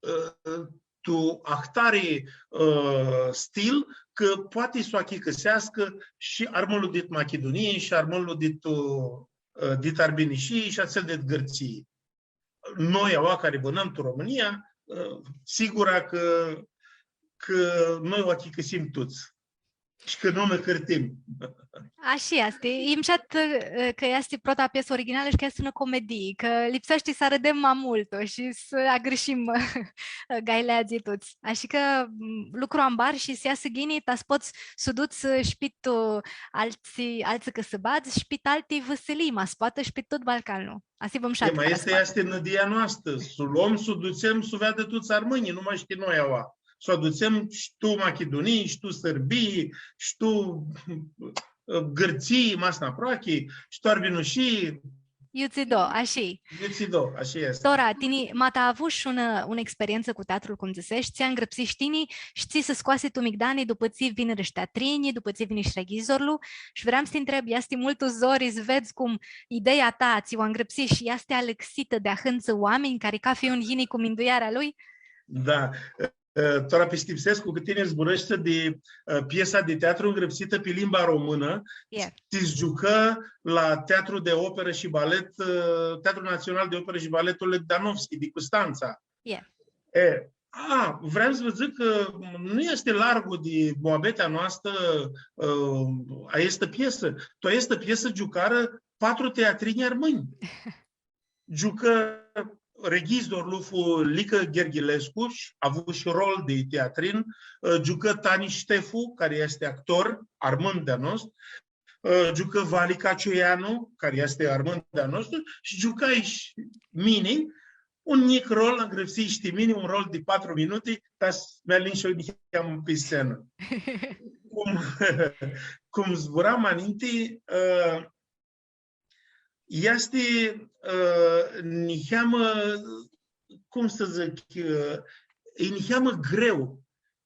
ã, tu ahtari, ã, stil, cã poati s-u achicãseascã shi armãnlu dit Machidunii, shi armãnlu dit, ã, dit Arbinishii, shi atsel dit Gãrtsii. Noi, aua cari bãnãm tu Romãnia, ã, sigura cã, cã noi u achicãsim tuts. Shi cã nu nã hãrtim. Ashi easti. E mushat, ã, cã easti prota piesã originalã shi cã easti unã comedii, cã lipseashti s-arãdem ma multu shi s-agãrshim, ã, gaileadzlji tuts. Ashi cã, m, lucru ambar shi s-easã ghini, ta s-pots s-u duts, ã, shi pi tu altsã, altsã cãsãbadz shi pi alti vãsilii, ma s-poatã shi pi tut Balcanlu. Ashi vom shi... E, ma aestã easti nãdia noastrã, s-u lom, s-u dutsem, s-u veadã tuts armãnjlji, nu mash ti noi aua. S-u adutsem shi tu Machidunii, shi tu Sãrbii, shi tu, ã, Gãrtsii, ma s-nã aproachi, shi tu Arbinushii. Iutsido, ashi. Iutsido, ashi easti. Tora, tini, ma ta avush unã, unã experientsã cu teatrul, cum dzãsesh, tsi angrãpsish tini, shi tsi s-scoasi tu migdani dupã tsi vinirã shi teatrinjlji, dupã tsi vini shi reghizorlu, shi vream s-ti ntreb, easti multu zori s-vedz cum ideea ta, tsi u angrãpsish, easti alãxitã di ahãntsã oaminj, cari cafi un yini cu mindueara lui? Da. Ã, tora pistipsescu cã tini zburãshti di, ã, piesa di teatru ngrãpsitã pi limba românã, tsi s-giucã la Teatru de Operă și Balet, ã, Teatrul Național de Operă și Baletul Lăgdanovski di Custantsa. E, a, vream s-vã dzãc cã nu easti largu di muabetea noastrã, ã, aestã piesã. Tu aestã piesã giucarã patru teatrinj armãnj. Giucã, reghizorlu fu Licã Gherghilescu, shi avu shi rol di teatrin, ã, giucã Tani Shtefu, cari easti actor armãn di-a nostru, ã, giucã Vali Cacioianu, cari easti armãn di-a nostru, shi giucai shi mini un njic rol, angrãpsii shi ti mini un rol di patru minuti, ta s-mi alin shi eu niheamã pi scenã. Cum, cum zburam ma ninti, ã, easti, ã, niheamã, cum s-dzãc, ã, e niheamã greu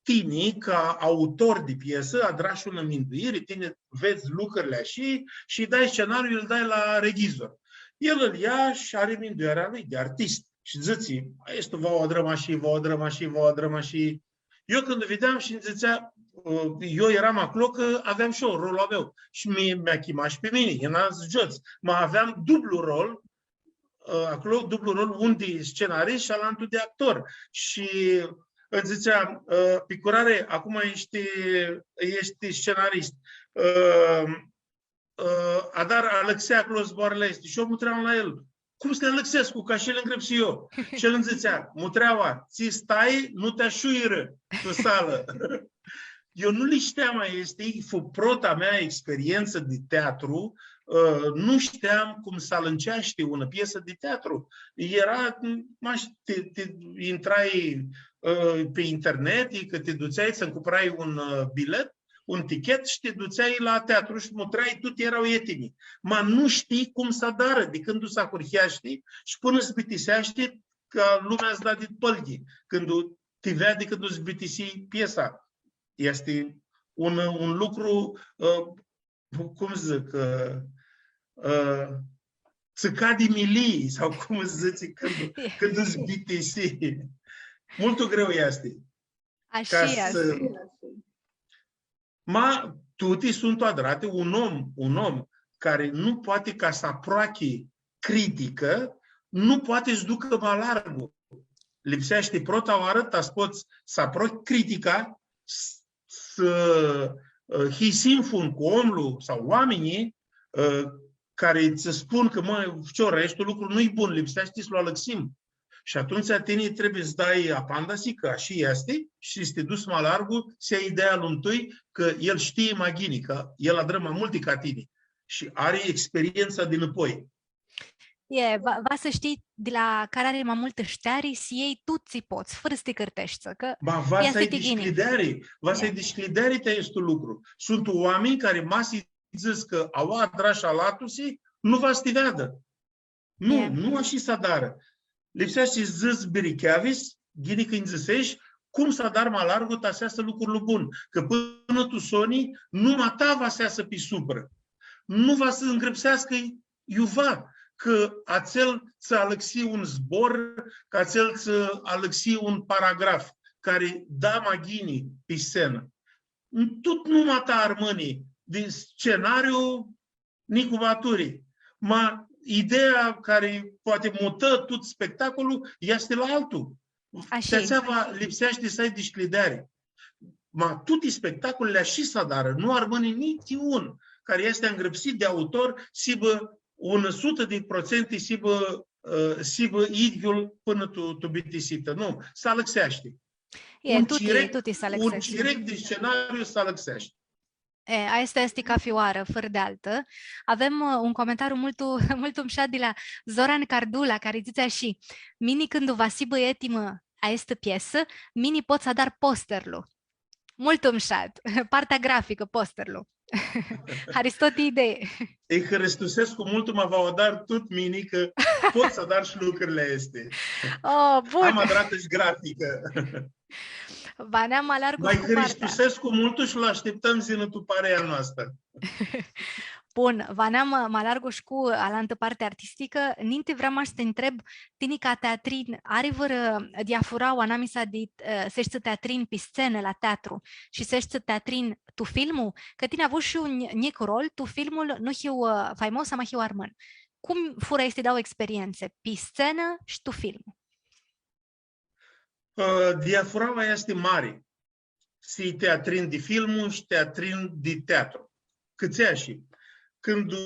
tini, ca autor di piesã, adrash unã minduiri, tini vedz lucrili ashi shi dai scenariul, îl dai la reghizor. El ãl ia shi ari minduearea lui di artist. Shi dzãtsi, „Aestã va u adrãm ashi, va u adrãm ashi, va u adrãm ashi.” Eu cãndu videam shi nji dzãtsea, ã, eu eram aclo cã aveam shi eu rolul a meu. Shi mi, mi-a chimat shi pi mini, eram s-giots. Ma aveam dublu rol, ã, aclo, dublu rol, un di scenarist shi alantu di actor. Shi nji dzãtsea, ã, „Picurare, acum eshti, eshti scenarist. Ã, ã, adar alãxea aclo zboarãli aesti.” Shi eu mutream la el, „Cum s-li alãxescu, cã ashi li ngrãpsii eu?” Shi el nji dzãtsea, „Mutreaua, tsi stai, nu ti ashuirã tu salã.” Eu nu li shteam, aestã fu prota mea experientsã di teatru, ã, nu shteam cum s-alãnceashti unã piesã di teatru. Eara, mash ti, ti intrai, ã, pi internet, i cã ti dutseai, tsã ncuprai un, ã, bilet, un tichet shi ti dutseai la teatru shi mutreai, tuti eara etimi. Ma nu shtii cum s-adarã, di cãndu s-ahurheashti shi pãnã s-bitiseashti, ca lumea s-da di pãlghi, cãndu ti veadi, cãndu s-bitisi piesa. Easti un, un lucru, ã, cum dzãc, ã, ã, tsã cadi milii, sau cum dzãtsi, cãndu, cãndu s-bitisi. Multu greu easti. Ashi easti. Ma tuti suntu adrati, un om, un om cari nu poati ca s-aproachi criticã, nu poati s-ducã ma largu. Lipseashti prota oarã ta s-pots s-aprochi critica, s-, s-, ã, hii sinfun cu omlu sau oaminjlji, ã, cari tsã spun cã, „Mã, ficior, aestu lucru nu-i bun, lipseashti s-lu alãxim.” Shi atumtsea tini trebuie s-dai apandisi cã ashi easti shi s-ti duts ma largu, s-ljai ideea a lumtui, cã el shtii ma ghini, cã el adrã ma multi ca tini shi ari experientsa dinãpoi. E, va, va s-shtii di la cari ari ma multã shteari, s-ljai tut tsi pots, fãrã s-ti cãrteshti, cã... Ma va s-ai dishcljideari, va s-ai dishcljideari ti aestu lucru. Suntu oaminj cari ma s-lji dzãts cã aua adrash alatusi, nu va s-ti veadã. Nu, nu ashi s-adarã. Lipseashti s-dzãts biricheavis, ghini cã nj-dzãsesh, cum s-adar ma largu ta s-easã lucrul bun, cã pãnã tu soni, numa ta va s-easã pi suprã. Nu va s-ngrãpseascã iuva, cã atsel tsã alãxi un zbor, cã atsel tsã alãxi un paragraf, cari da ma ghini pi scenã. Tut numa ta armãni, di scenariu, nicu va turi. Ma ideea cari poati mutã tut spectacolul easti la altu. Ashi. Ti atsea va lipseashti s-ai dishcljideari. ma tuti spectacolili ashi s-adarã, nu armãni nitsi un cari easti angrãpsit di autor, s-hibã unã sutã di procenti, s-hibã, ã, s-hibã idyiul pãnã tu, tu bitisitã. Nu, s-alãxeashti. E, un tuti, cirec, tuti un s-alãxeashti. Cirec di scenariu s-alãxeashti. E, aestã easti cafi oarã, fãrã di altã. Avem, ã, un comentariu multu, multu mushat di la Zoran Cardula, cari dzãtsi ashi: „Mini, cãndu va s-hibã etimã aestã piesã, mini pot s-adar posterlu.” Multu mushat. Partea graficã, posterlu. Haristo ti idei. Lji hãristusescu multu, ma va u adar tut mini, cã pot s-adar shi lucrili aesti. Oh, bun. Am adratã shi graficã. Va neam ma largu. Ma lji hãristusescu multu shi lu ashtiptãm s-yinã tu parea noastrã. Bun, va neam ma largu shi cu alantã parti artisticã. Ninti vream s-ti ntreb, tini ca teatrin, ari vãrã diafurauã anamisa di, ã, s-eshti teatrin pi scenã la teatru shi s-eshti teatrin tu filmu? Cã tini avushi shi un njic rol tu filmul Nu hiu, ã, faimos, ama hiu armãn. Cum furã aesti dauã experientsi, pi scenã shi tu filmu? Ã, diafuraua easti mari. S-hii teatrin di filmu shi teatrin di teatru. Cãtse ashi? Cãndu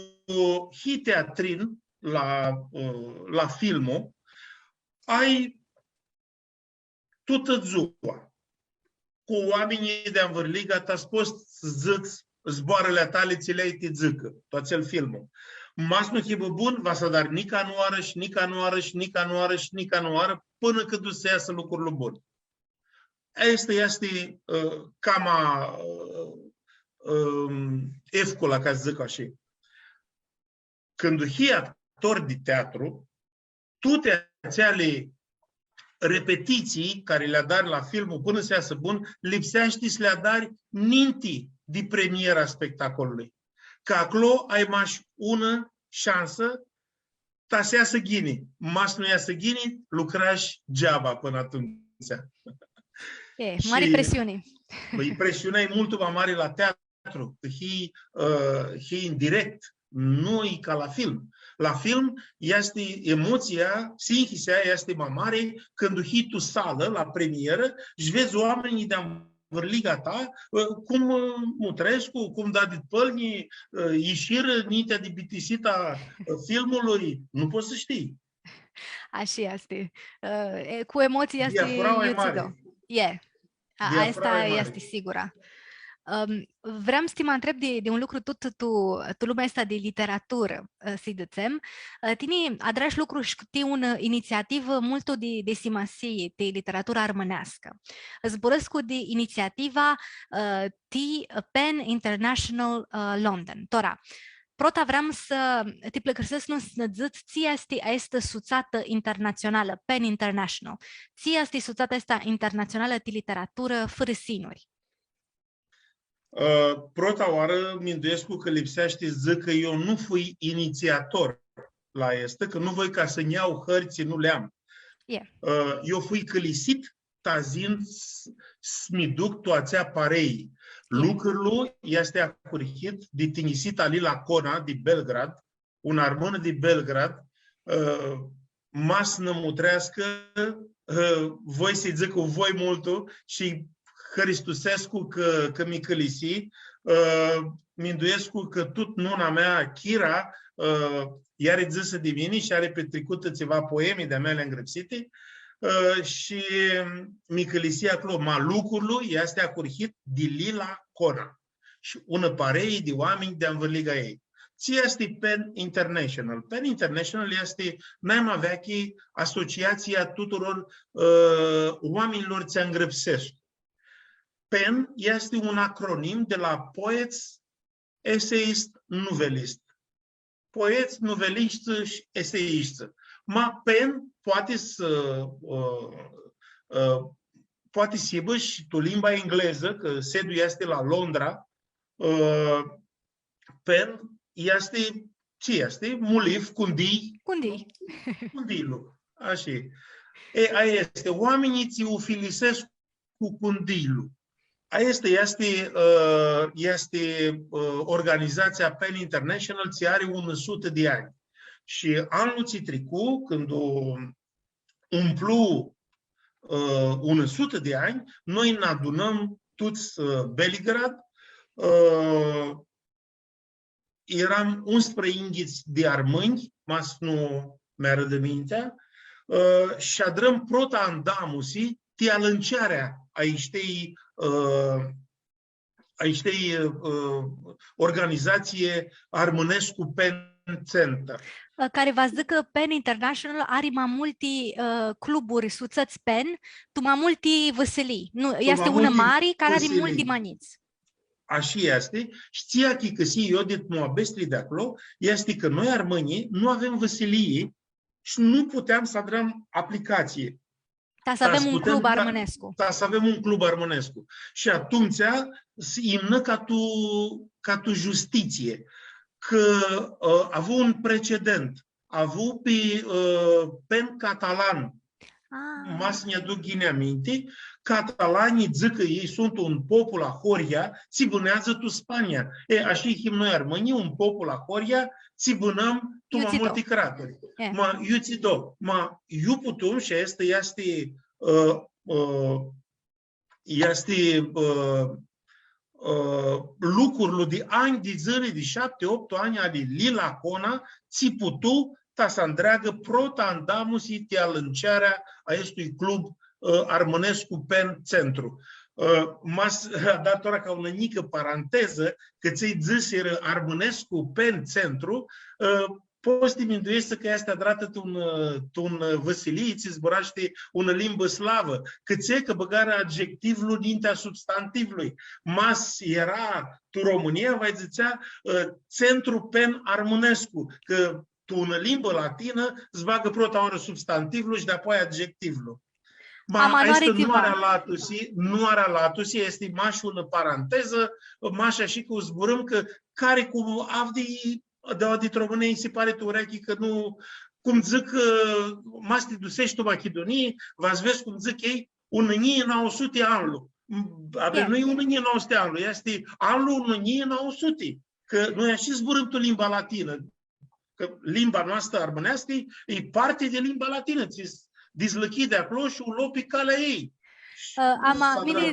hii teatrin la, ã, la filmu, ai tutã dzua cu oaminjlji di anvãrliga ta, s-pots s-dzãts zboarãli a tali tsi li ai ti dzãcã, tu atsel filmu. Ma s-nu hibã bun, va s-adari nica nãoarã shi nica nãoarã shi nica nãoarã shi nica nãoarã, pãnã cãndu s-easã lucrul bun. Aestã easti, ã, cama, ã, ã, efcula, ca s-dzãc ashi. Cãndu hii actor di teatru, tuti atseali repetitsii cari li adari la filmu pãnã s-easã bun, lipseashti s-li adari ninti di premiera a spectacolului. Cã aclo ai mash unã shansã ta s-easã ghini. Ma s-nu easã ghini, lucrash geaba pãnã atumtsea. E, mari presiuni. Shi, bã, presiunea e multu ma mari la teatru, cã hii, ã, hii în direct, nu e ca la film. La film easti emotsia, sinhisea easti ma mari cãndu hii tu salã, la premierã, shi vedz oaminjlji di anvãrliga ta, ã, cum, ã, mutrescu, cum da di pãlnji, ã, ishirã ninti di bitisita, ã, filmului, nu pots s-shtii. Ashi easti. Ã, e, cu emotsii easti, diafuraua e iutsido mari. E. A, aestã easti sigura. Ãm, vream s-ti ma ntreb di, di un lucru tut tu, tu lumea aestã di literaturã, ã, s-dzãtsem. Ã, tini adrash lucru shi ti unã initsiativã multu di, di simasii ti literatura armãneascã. Zburãscu di initsiativa, ã, ti Pen International, ã, London. Tora, prota vream s-ti pãlãcãrsescu s-nã dzãts tsi easti aestã sutsatã internatsionalã, Pen International. Tsi easti sutsata aestã internatsionalã ti literaturã fãrã sinuri? Ã, prota oarã, minduescu cã lipseashti s-dzãc cã eu nu fui initsiator la aestã, cã nu voi ca s-nj-ljau hãrtsã, nu li am. E. Ã, eu fui cãlisit ta s-yin s-, s-mi duc tu atsea parei. Lucrul easti ahurhit di tinjisita Lila Cona di Belgrad, un armãn di Belgrad, ã, ma s-nã mutreascã, ã, voi s-lji dzãc cu voi multu shi hãristusescu cã, cã mi cãlisi, ã, minduescu cã tut nuna mea, Chira, ã, ea ari dzãsã di mini shi ari pitricutã tsiva poemi di-a meali ngrãpsiti, ã, shi mi cãlisi aclo, ma lucrul easti ahurhit di Lila Cona shi unã parei di oaminj di anvãrliga ei. Tsi easti Pen International? Pen International easti naima veaclja asociatsii a tuturor, ã, oaminjlor tsi ngrãpsescu. Pen easti un acronim di la poets, eseists, nuvelists. Poets, nuvelishtsã shi eseishtsã. Ma pen poati s-, ã, ã, poati s-hibã shi tu limba englezã, cã sediul easti la Londra, ã, pen easti, tsi easti? Mulif, cundii? Cundii. Cundiilu. Ashi. E, aia easti. Oaminjlji tsi ufilisescu cu cundiilu. Aestã easti, ã, easti, ã, organizatsia Pen International, tsi ari unã sutã di anj. Shi anlu tsi tricu, cãndu umplu, ã, unã sutã di anj, noi nã adunãm tuts, ã, Beligrad, ã, earam unsprãyinghits di armãnj, ma s-nu mi arãdã mintea, ã, shi adrãm prota andamusi ti alãncearea a aishtei, ã, a aishtei, ã, organizatsii Armãnescu Pen Center. Ã, cari va s-dzãcã cã Pen International ari ma multi, ã, cluburi, sutsãts Pen, tu ma multi vãsilii. Nu, easti unã mari, cari ari multi ma njits. Ashi easti. Shi tsi achicãsii io dit muabetsli di aclo, easti cã noi, armãnjlji, nu avem vãsilii shi nu puteam s-adrãm aplicatsii. Ta s-avem un club armãnescu. Ta s-avem un club armãnescu. Shi atumtsea s-imnã ca tu, ca tu justitsii, cã, ã, avu un precedent. Avu pi, ã, Pen Catalan. Ah. Ma s-nj-aduc ghini aminti, catalanjlji dzãc cã elj suntu un popul ahoryea, tsi bãneadzã tu Spania. E, ashi him noi armãnjlji, un popul ahoryea, tsi bãnãm tu ma multi craturi. E. Ma, iutsido, ma, iu putum, shi aestã easti, ã, ã, easti, ã, ã, lucrul di anj di dzãli, di shapti, optu anj ali Lila Cona, tsi putu ta s-andreagã prota andamusi ti alãncearea a aestui club, ã, armãnescu Pen Centru. Ã, ma s-, dat tora ca unã njicã parantezã, cã tsi dzãsirã Armãnescu Pen Centru, ã, pots s-ti mindueshti cã easti adratã tu un, tu un vãsilii, tsi zburashti unã limbã slavã, cãtse cã bãgarã adjectivlu ninti a substantivlui. Ma s-eara tu Romãnia, va dzãtsea, ã, Centru Pen Armãnescu, cã tu unã limbã latinã s-bagã prota oarã substantivlu shi dapoaia adjectivlu. Ma, ama nu ari aestã nu ari alatusi, nu ari alatusi, easti mash unã parantezã, mash ashi cã u zburãm cã cari cum avdi di, di Romãnia, nji si pari tu urechi cã nu, cum dzãc, ã, ma s-ti duseshti tu Machidunii, va s-vedz cum dzãc elj, unã njilji nauã suti anlu. Avem noi unã njilji nauã suti anlu, easti anlu unã njilji nauã suti. Cã noi ashi zburãm tu limba latinã. Cã limba noastrã armãneascã e, e parti di limba latinã, tsi s-, dislãchi di aclo shi u lo pi calea ei. Ã, ama, mini,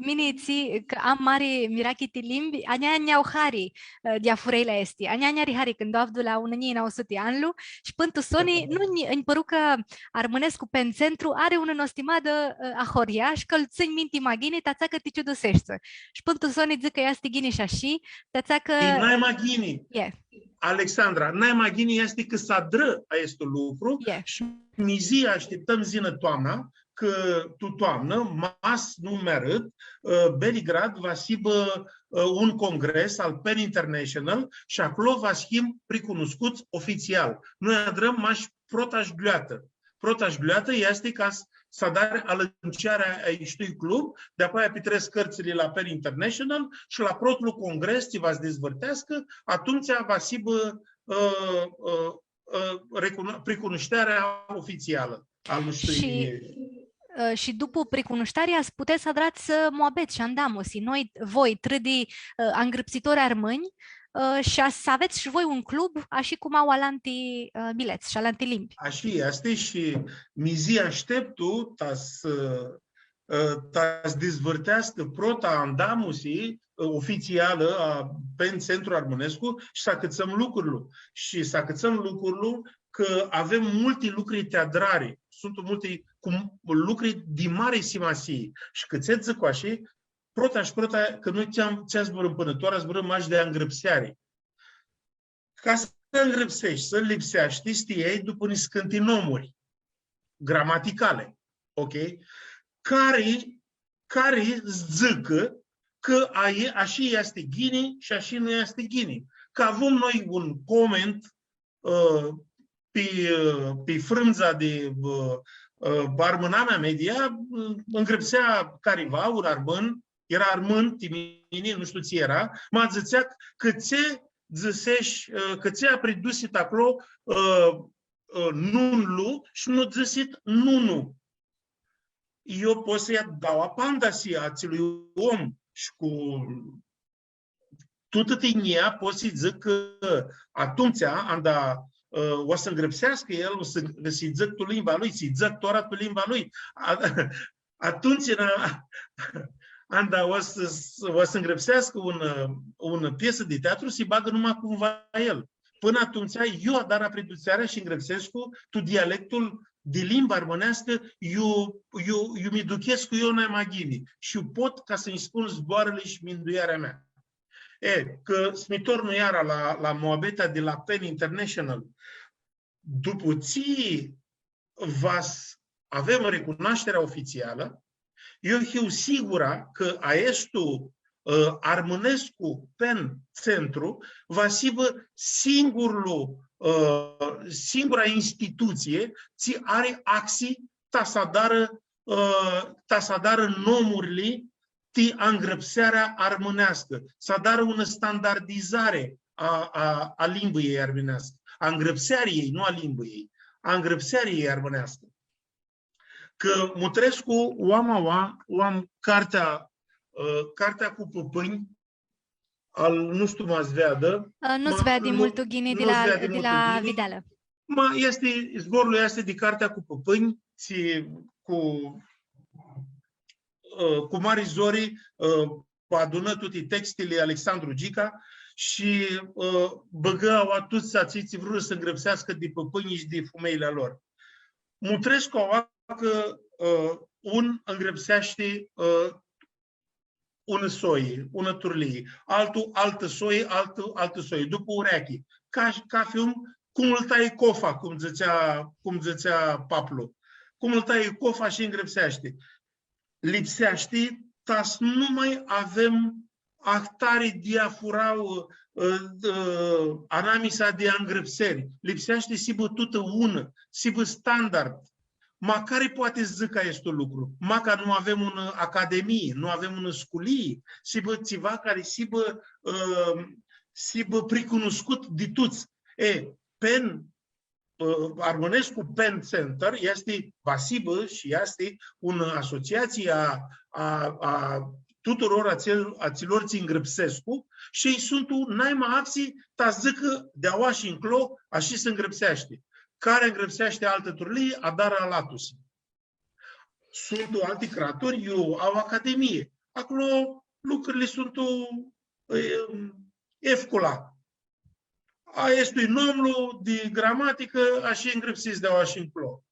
mini tsi, cã am mari mirachi ti limbi, a njia nj-au hari, ã, diafurãili aesti. A njia nj-ari hari cãndu avdu la unã njilji nauã suti anlu shi pãn tu soni, nu nj-, nj-pãru cã Armãnescu Pen Centru ari unã nostimadã, ã, ahoryea shi cã lu tsãnj minti ma ghini, ti atsea cã ti ciuduseshti. Shi pãn tu soni dzãc cã easti ghini shi ashi, ti atsea cã... E nai ma ghini. E. Alexandra, nai ma ghini easti cã s-adrã aestu lucru shi mizi ashtiptãm s-yinã toamna, cã tu toamnã, ma s-nu mi arãd, ã, Beligrad va s-hibã, ã, un congres al Pen International shi aclo va s-him pricunuscuts ofitsial. Noi adrãm mash prota sh-glueatã. Prota sh-glueatã easti ca s-, s-adari alãncearea a aishtui club, di-apoaia pitrets cãrtsãli la Pen International shi la protlu congres tsi va s-dizvãrteascã, atumtsea va s-hibã, ã, ã, ã, recunu-, pricunushtearea ofitsialã a aishtui. Shi, ã, shi dupu pricunushtearea s-putets s-adrats, ã, muabets shi andamusi. Noi, voi, trã di, ã, angrãpsitori armãnj, ã, shi a, s-avets shi voi un club, ashi cum au alanti, ã, milets shi alanti limbi. Ashi easti shi mizi ashteptu ta s-, ã, ta s-dizvãrteascã prota andamusi, ã, ofitsialã a Pen Centru Armãnescu shi s-acãtsãm lucrul. Shi s-acãtsãm lucrul cã avem multi lucri ti adrari. Suntu multi, cu m-, lucri di mari simasii. Shi cãtse dzãc ashi, prota shi prota, cã noi tsi am, tsi zburãm pãnã tora, zburãm mash di angrãpseari. Ca s-angrãpseshti, s-lipseashti s-ti ljai dupu niscãnti nomuri gramaticali, ok? Cari, cari s-dzãcã cã ashi easti ghini shi ashi nu easti ghini. Cã avum noi un coment, ã, pi, ã, pi frãndza di, ã, ã, Armãnamea Media, ã, ngrãpsea cariva, un armãn, eara armãn, ti mini, nu shtiu tsi eara, ma dzãtsea cã tsi dzãsesh, ã, cã tsi apridusit aclo, ã, ã, nunlu shi nu dzãsit nunu. Eu pot s-lji dau apandisi atsilui om shi cu tutã tinjia pot s-dzãc cã atumtsea, anda, ã, va s-ngrãpseascã el, va s-, va s-dzãc tu limba lui, s-dzãc tora tu limba lui. A, atumtsea, na, Anda va s-, va s-ngrãpseascã unã, unã piesã di teatru, s-bagã numai cum va el. Pãnã atumtsea, eu adar apridutsearea shi ngrãpsescu tu dialectul di limba armãneascã, eu, eu, eu mi duchescu eu nai ma ghini shi eu pot ca s-nji spun zboarãli shi minduearea mea. E, cã s-mi tornu iara la, la muabetea di la PEN International, dupã tsi va s-, avem recunoașterea oficială, eu hiu sigura cã aestu, ã, armãnescu PEN Centru va s-hibã singurlu, ã, singura institutsie tsi ari axi ta s-adarã, ã, ta s-adarã nomurli ti angrãpsearea armãneascã, s-adarã unã standardizare a, a, a limbãljei armãneascã, a ngrãpseariljei, nu a limbãljei, a ngrãpseariljei armãneascã. Cã mutrescu, u am aua, u am cartea, ã, cartea cu pãpãnj, al, nu shtiu, ma s-veadã, ã, nu s-veadi multu ghini di la, di la videalã. Ma easti, zborlu easti di cartea cu pãpãnj, tsi cu, ã, cu mari zori, ã, adunã tuti textili Alexandru Gica shi, ã, bãgã aua tuts atselj tsi vrurã s-ngrãpseascã di pãpãnj shi di fumeljli a lor. Mutrescu aua cã, ã, un ngrãpseashti, ã, unã soi, unã turlii, altu altã soi, altu altã soi, dupã ureaclji, ca, cafi un, cum ãl tai cofa, cum dzãtsea, cum dzãtsea paplu, cum ãl tai cofa shi ngrãpseashti. Lipseashti ta s-nu ma avem ahtari diafurau, ã, ã, anamisa di angrãpseri. Lipseashti s-hibã tutã unã, s-hibã standard. Ma cari poati s-dzãcã aestu lucru? Maca nu avem unã academii, nu avem unã sculii, s-hibã tsiva cari s-hibã, ã, s-hibã pricunuscut di tuts. E, PEN, ã, Armãnescu PEN Center easti, va s-hibã shi easti unã asociatsii a, a, a tuturor atsil-, atsilor tsi ngrãpsescu shi elj suntu naima axi ta s-dzãcã di aua shi nclo, ashi s-ngrãpseashti. Cari ngrãpseashti altã turlii, adarã alatusi. Suntu alti craturi, iu au academii. Aclo lucrurli suntu, e, efcula. Aestu-i nomlu di gramaticã, ashi ngrãpsits di aua shi nclo.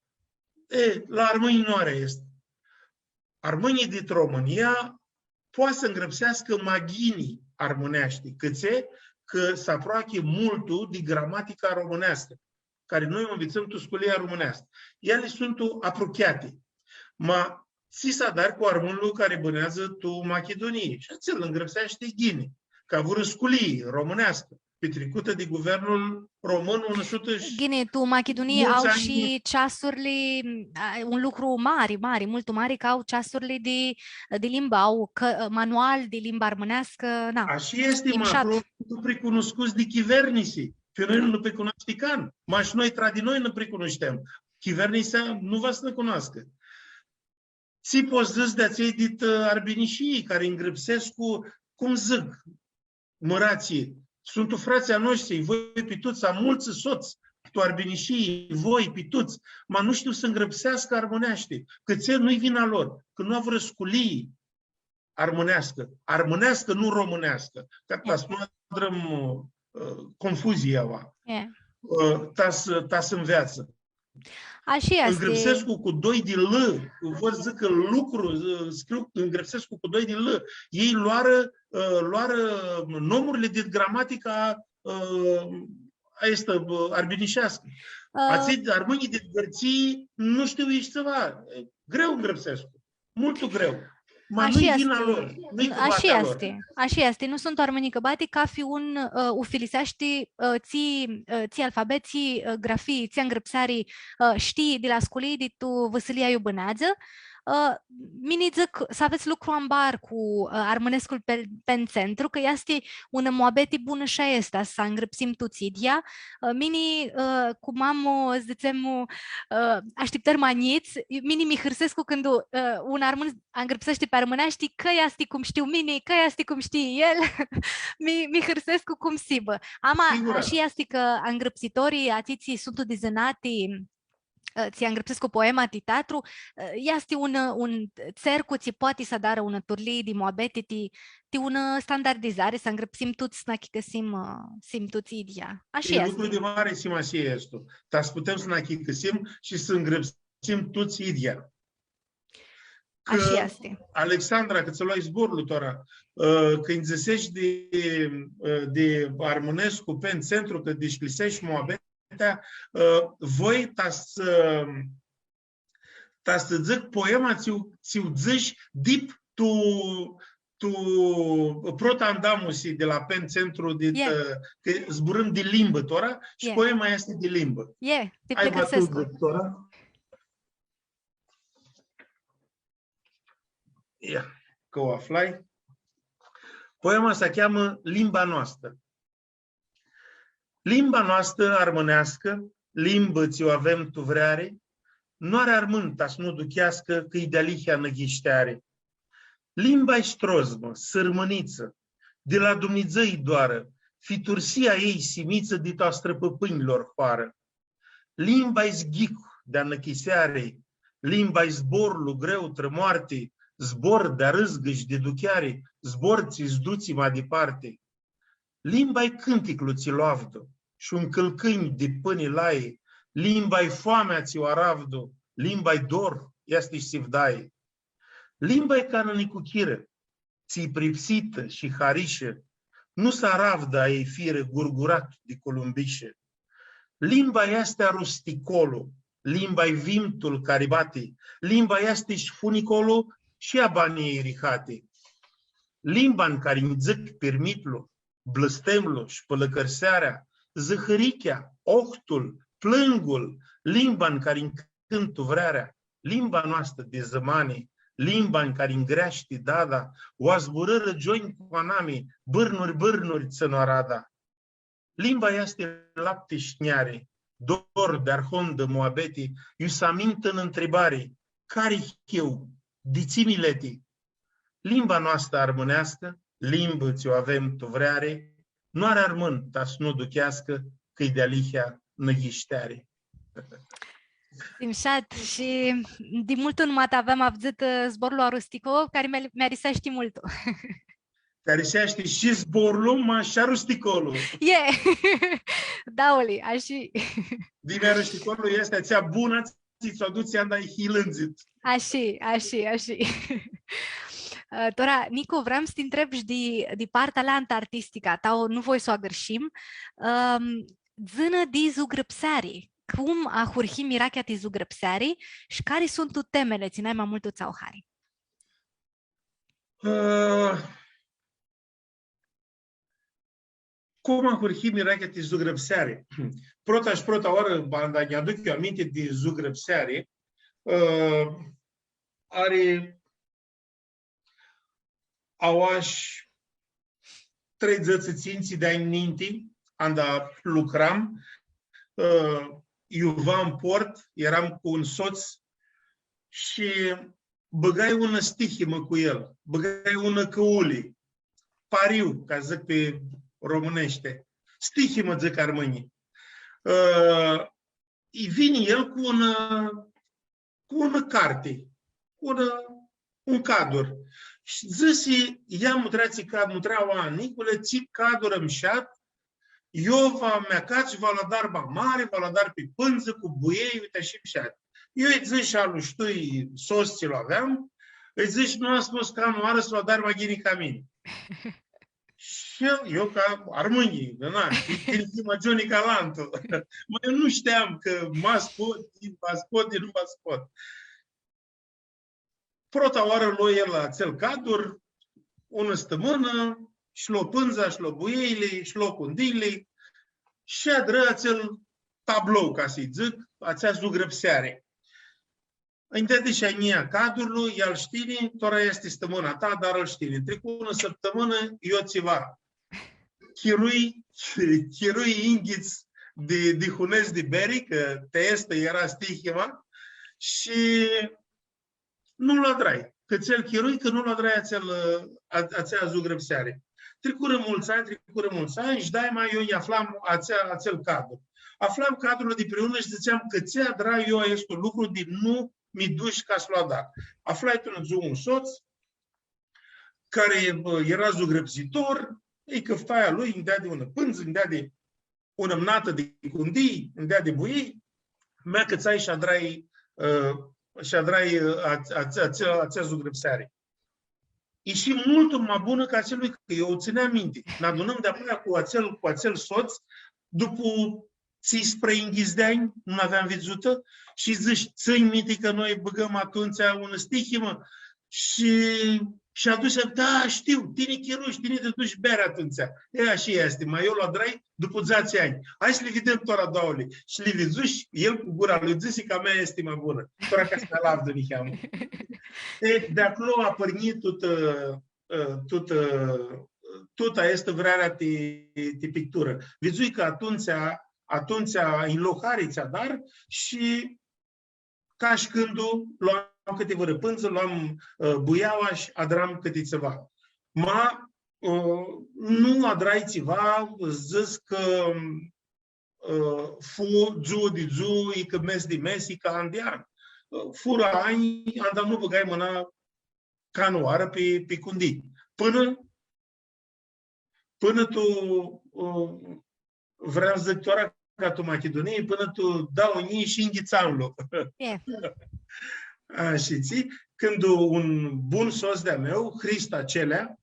E, la armãnj nu ari aestã. Armãnjlji dit Romãnia poati s-ngrãpseascã ma ghini armãneashti, cãtse cã s-aproachi multu di gramatica romãneascã, cari noi u nvitsãm tu sculia romãneascã. Eali suntu apruchiati. Ma tsi s-adari cu armãnlu cari bãneadzã tu Machidunii? Shi atsel ngrãpseashti ghini, cã avurã sculii romãneascã, pitricutã di guvernul român unã sutã shi... Ghini, tu Machidunii multsã au anj shi ceasurli, a, un lucru mari, mari, multu mari, cã au ceasurli di, di limbã, au cã-, manual di limbã armãneascã, na. Ashi easti, ma aclo suntu pricunuscuts di chivernisi, cã noi nu nã pricunoashti can, ma shi noi tra di noi nã pricunushtem. Chivernisea nu va s-nã cunoascã. Tsi pots dzãts di atselj dit, ã, Arbinishii, cari ngrãpsescu, cum dzãc, mãratslji, suntu fratslji a noshtri, voi pi tuts, am multsã sots, tu Arbinishii, voi pi tuts, ma nu shtiu s-ngrãpseascã armãneashti, cãtse nu-i vina lor, cã nu avurã sculii armãneascã, armãneascã, nu romãneascã, ca ta s-nu adrãm, ã, confuzia aua. E. Ã, ta s-, ta s-nveatsã. Ashi easti. Ngrãpsescu cu doi di L, vor s-dzãcã lucru, scriu, ngrãpsescu cu doi di L. Elj loarã, ã, loarã nomurli dit gramatica, ã, aestã, ã, arbinisheascã. Ã, atselj armãnjlji dit Gãrtsii nu shtiu ishi tsiva. Greu ngrãpsescu. Multu greu. Ma nu-i vina lor, nu-i cubatea lor. Ashi easti, ashi easti. Nu suntu armãnj cãbati, cafi un, ã, u filiseashti, ã, tsi, ã, tsi alfabet, tsi, ã, grafii, tsi angrãpseari, ã, shtii di la sculii, di tu vãsilia iu bãneadzã. Ã, mini dzãc s-avets lucru ambar cu, ã, Armãnescul PEN, PEN Centru, cã easti unã muabeti bunã shi aestã, s-angrãpsim tuts idyea. Ã, mini, ã, cum am, ã, dzãtsem, ã, ashtiptãri ma njits, mini mi hãrsescu cãndu, ã, un armãn angrãpseashti pi armãneashti, cã easti cum shtiu mini, cã easti cum shtii el, mi, mi hãrsescu cum s-hibã. Ama, sigura, ashi easti cã angrãpsitorlji, atselj tsi suntu di zãnati, ã, tsi angrãpsescu poema ti teatru, ã, easti un, un tsercu tsi poati s-adarã unã turlii di muabeti ti, ti unã standardizari, s-angrãpsim tuts, s-achicãsim, ã, s-him tuts idyea. Ashi easti. E lucru di mari simasii easti. Ta s-putem s-nã achicãsim shi s-angrãpsim tuts idyea. Ashi easti. Alexandra, cã tsã loai zborlu tora, ã, cãndu dzãseshi di, ã, di armãnescu pen centru, cã dishcljiseshi muabetea, ã, voi ta s-, ta s-dzãc poema tsi u, tsi u dzãsh dip tu, tu prota andamusi di la pen centru di, ã, cã zburãm di limbã tora shi poema easti di limbã. Hai, va tu dzãc tora. Ia, cã u aflai. Poema s-cheamã Limba noastã. Limba noastã armãneascã, limbã tsi u avem tu vreari, nu ari armãn ta s-nu ducheascã cã-i dealihea nã ghishteari. Limba-i strozmã, sãrmãnitsã, di la Dumnidzã-i doarã, fitursia ei simitsã di-a strãpãpãnjlor hoarã. Limba-i zghicu di-a nãchiseari, limba-i zborlu greu trã moarti, zbor di arãzgã shi di ducheari, zbor tsi s-dutsi ma diparti. Limba-i cãnticlu tsi lu avdu, sh-un cãlcãnj di pãni lai, limba-i foamea tsi u aravdu, limba-i dor, easti shi sivdai. Limba-i ca nã nicuchirã, tsi-i pripsitã shi harishã, nu s-aravdã a ljei firã gurgurat di culumbishã. Limba easti arusticolu, limba-i vimtul cari bati, limba easti shi funicolu shi a baniljei rihati. Limba n cari nj-dzãc pirmitlu, blãstemlu shi pãlãcãrsearea, zãhãrichea, ohtul, plãngul, limba n cari nj-cãntu vrearea, limba noastã di zãmani, limba n cari nj-greashti dada, u azburã rãgionj cu anami, bãrnuri, bãrnuri tsãnu arada. Limba easti lapti sh-njeari, dor di arhondã muabeti, iu s-amintã nã ntribari, cari hiu, di tsi mileti? Limba noastã armãneascã, limbã tsi u avem tu vreari, nu ari armãn ta s-nu ducheascã cã-i dealihea nã ghishteari. Mushat, shi di multu nu ma aveam avdzãtã, ã, zborlu arustico, cari mi, mi ariseashti multu. Cã ariseashti shi zborlu, ma shi arusticolu. E. Dauli, ashi. Di arusticolu easti atsea bunã, tsi tsã u adutsi anda hilãndzit. Ashi, ashi, ashi. Ã, tora, Nicu, vream s-ti ntreb shi di, di partea alantã artisticã, ta nu voi s-u agãrshim. Ãm, dzã-nã di zugrãpseari. Cum ahurhi mirachea ti zugrãpseari shi cari suntu temeli tsi nai ma multu tsã au hari? Ã, cum ahurhi mirachea ti zugrãpseari? Prota shi prota oarã, anda nj-aduc eu aminti di zugrãpseari, ã, ari aoa sh-treidzãts tsintsi di anj ninti, anda lucram, ã, iuva n port, eram cu un sots shi bãgai unã stihimã cu el, bãgai unã cãuli, pariu, ca dzãc pi romãneashti. Stihimã, dzãc armãnjlji. Ã, i vini el cu unã, cu unã carti, cu unã, un cadur. Shi dzãsi, ia mutrea tsi cad-, mutrea, a, Nicule, tsi cadur mushat, iu va mi-acats, va lu adar ma mari, va lu adar pi pãndzã, cu buiei, uite, ashi mushat. Eu lji dzãsh a lui, shtui, sots tsi lu aveam, lji dzãsh, nu am spus canãoarã s-lu adari ma ghini ca mini. Shi el, eu ca armãnjlji, da, na, ti, ti, ti ma gioni ca alantu. Ma eu nu shteam cã ma s-pot, ma s-pot, nu ma s-pot. Prota oarã lo el atsel cadur, unã stãmãnã, shi lo pãndza, shi lo buiili, shi lo cundiili, shi adrã atsel tablou, ca s-dzãc, atsea zugrãpseari. Nj-deadi shi a njia cadurlu, ia-l shi tini, tora easti stãmãna ta, adarã-l shi tini. Tricu unã sãptãmãnã, io tsiva. Chirui, chirui inghits di, di hunets di beri, cã ti aestã eara stihima, shi nu lu adrai. Cã tsel chirui, cã nu lu adrai atsel, a, atsea zugrãpseari. Tricurã multsã anj, tricurã multsã anj shi daima eu nj-aflam atsea, atsel cadru. Aflam cadrul dipriunã shi dzãtseam cã tsi adrai eu aestu lucru di nu mi dush ca s-lu adar. Aflai tu unã dzuã un sots cari, bã, eara zugrãpsitor, lji cãftai a lui, nj-deadi unã pãndzã, nj-deadi unã mnatã di cundii, nj-deadi buiei, mi acãtsai shi adrai, ã, shi adrai, ã, a-, a-, atsea, atsea zugrãpseari. Ishi multu ma bunã ca atselui, cã eu tsãneam minti. Nã adunãm di-apoia cu atsel, cu atsel sots, dupu tsisprãyinghits di anj, nu aveam vidzutã, shi dzãsh, tsãnj minti cã noi bãgãm atumtsea unã stihimã shi, shi atumtsea, da, shtiu, tini chirushi, tini ti dush beari atumtsea. E, ashi easti, ma eu lu adrai dupu dzatsi anj. Hai s-li videm tora doauãli. Shi li vidzu shi el cu gura lui dzãsi cã a mea easti ma bunã. Tora ca s-mi alavdu niheamã. E, di aclo apãrnji tutã, ã, tutã, tutã aestã vrearea ti, ti picturã. Vidzui cã atumtsea, atumtsea nj-lo hari tsi adar shi ca shi cãndu loam cãti vãrã pãndzã, loam, ã, buiaua shi adram cãti tsiva. Ma, ã, nu adrai tsiva, dzãc cã, ã, fu dzuã di dzuã, icã mes di mes, icã an di an. Ã, furã anj, anda nu bãgai mãna canãoarã pi, pi cundii. Pãnã pãnã tu, ã, vream s-dzãc tora ca tu Machidunii, pãnã tu dauã njilji shi yinghits anlu. E. Ashi tsi, cãndu un bun sots di-a meu, Hrista Celea,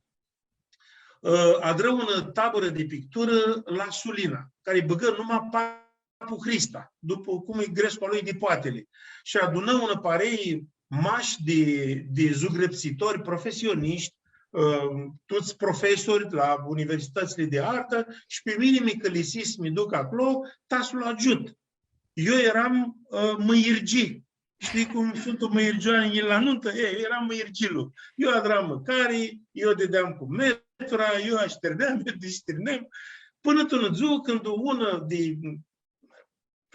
ã, adrã unã tabãrã di picturã la Sulina, cari bãgã numa Papu Hrista, dupu cum e grescu a lui di poatili. Shi adunã unã parei mash di, di zugrãpsitori profesionishti, ã, tuts profesori la universitãtsli di artã, shi pi mini mi cãlisi s-mi duc aclo, ta s-lu agiut. Eu eram, ã, mãirgi. Shtii cum suntu mãirgioanjlji la nuntã? E, eu eram mãirgilu. Eu adram mãcari, eu dideam cu metura, eu ashtirneam, eu dishtirneam. Pãnã tu unã dzuã, cãndu unã di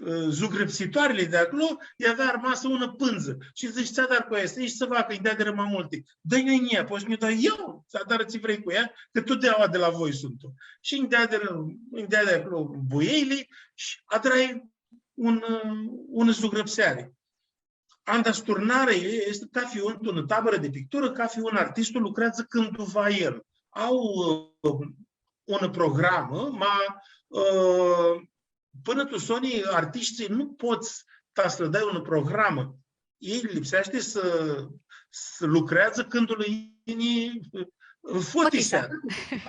ã, zugrãpsitoarili di aclo, lj-avea armasã unã pãndzã. Shi dzãsh, tsi adar cu aestã? Easti s-va, cã nj-deadirã ma multi. Dã-nj a njia, pots s-nj-u dai eu, s-adar tsi vrei cu ea, cã tut di aoa di la voi suntu. Shi nj-deadirã, nj-deadirã aclo buiili shi adrai un, ã, unã zugrãpseari. Anda s-turnarã, e, easti cafi un, tu unã tabãrã di picturã, cafi un artistu lucreadzã cãndu va el. Au, ã, unã programã, ma, ã, pãnã tu soni artishtii nu pots ta s-lã dai unã programã. Elj lipseashti s-, s-lucreadzã cãndu lã yini fotisea. Fotisea.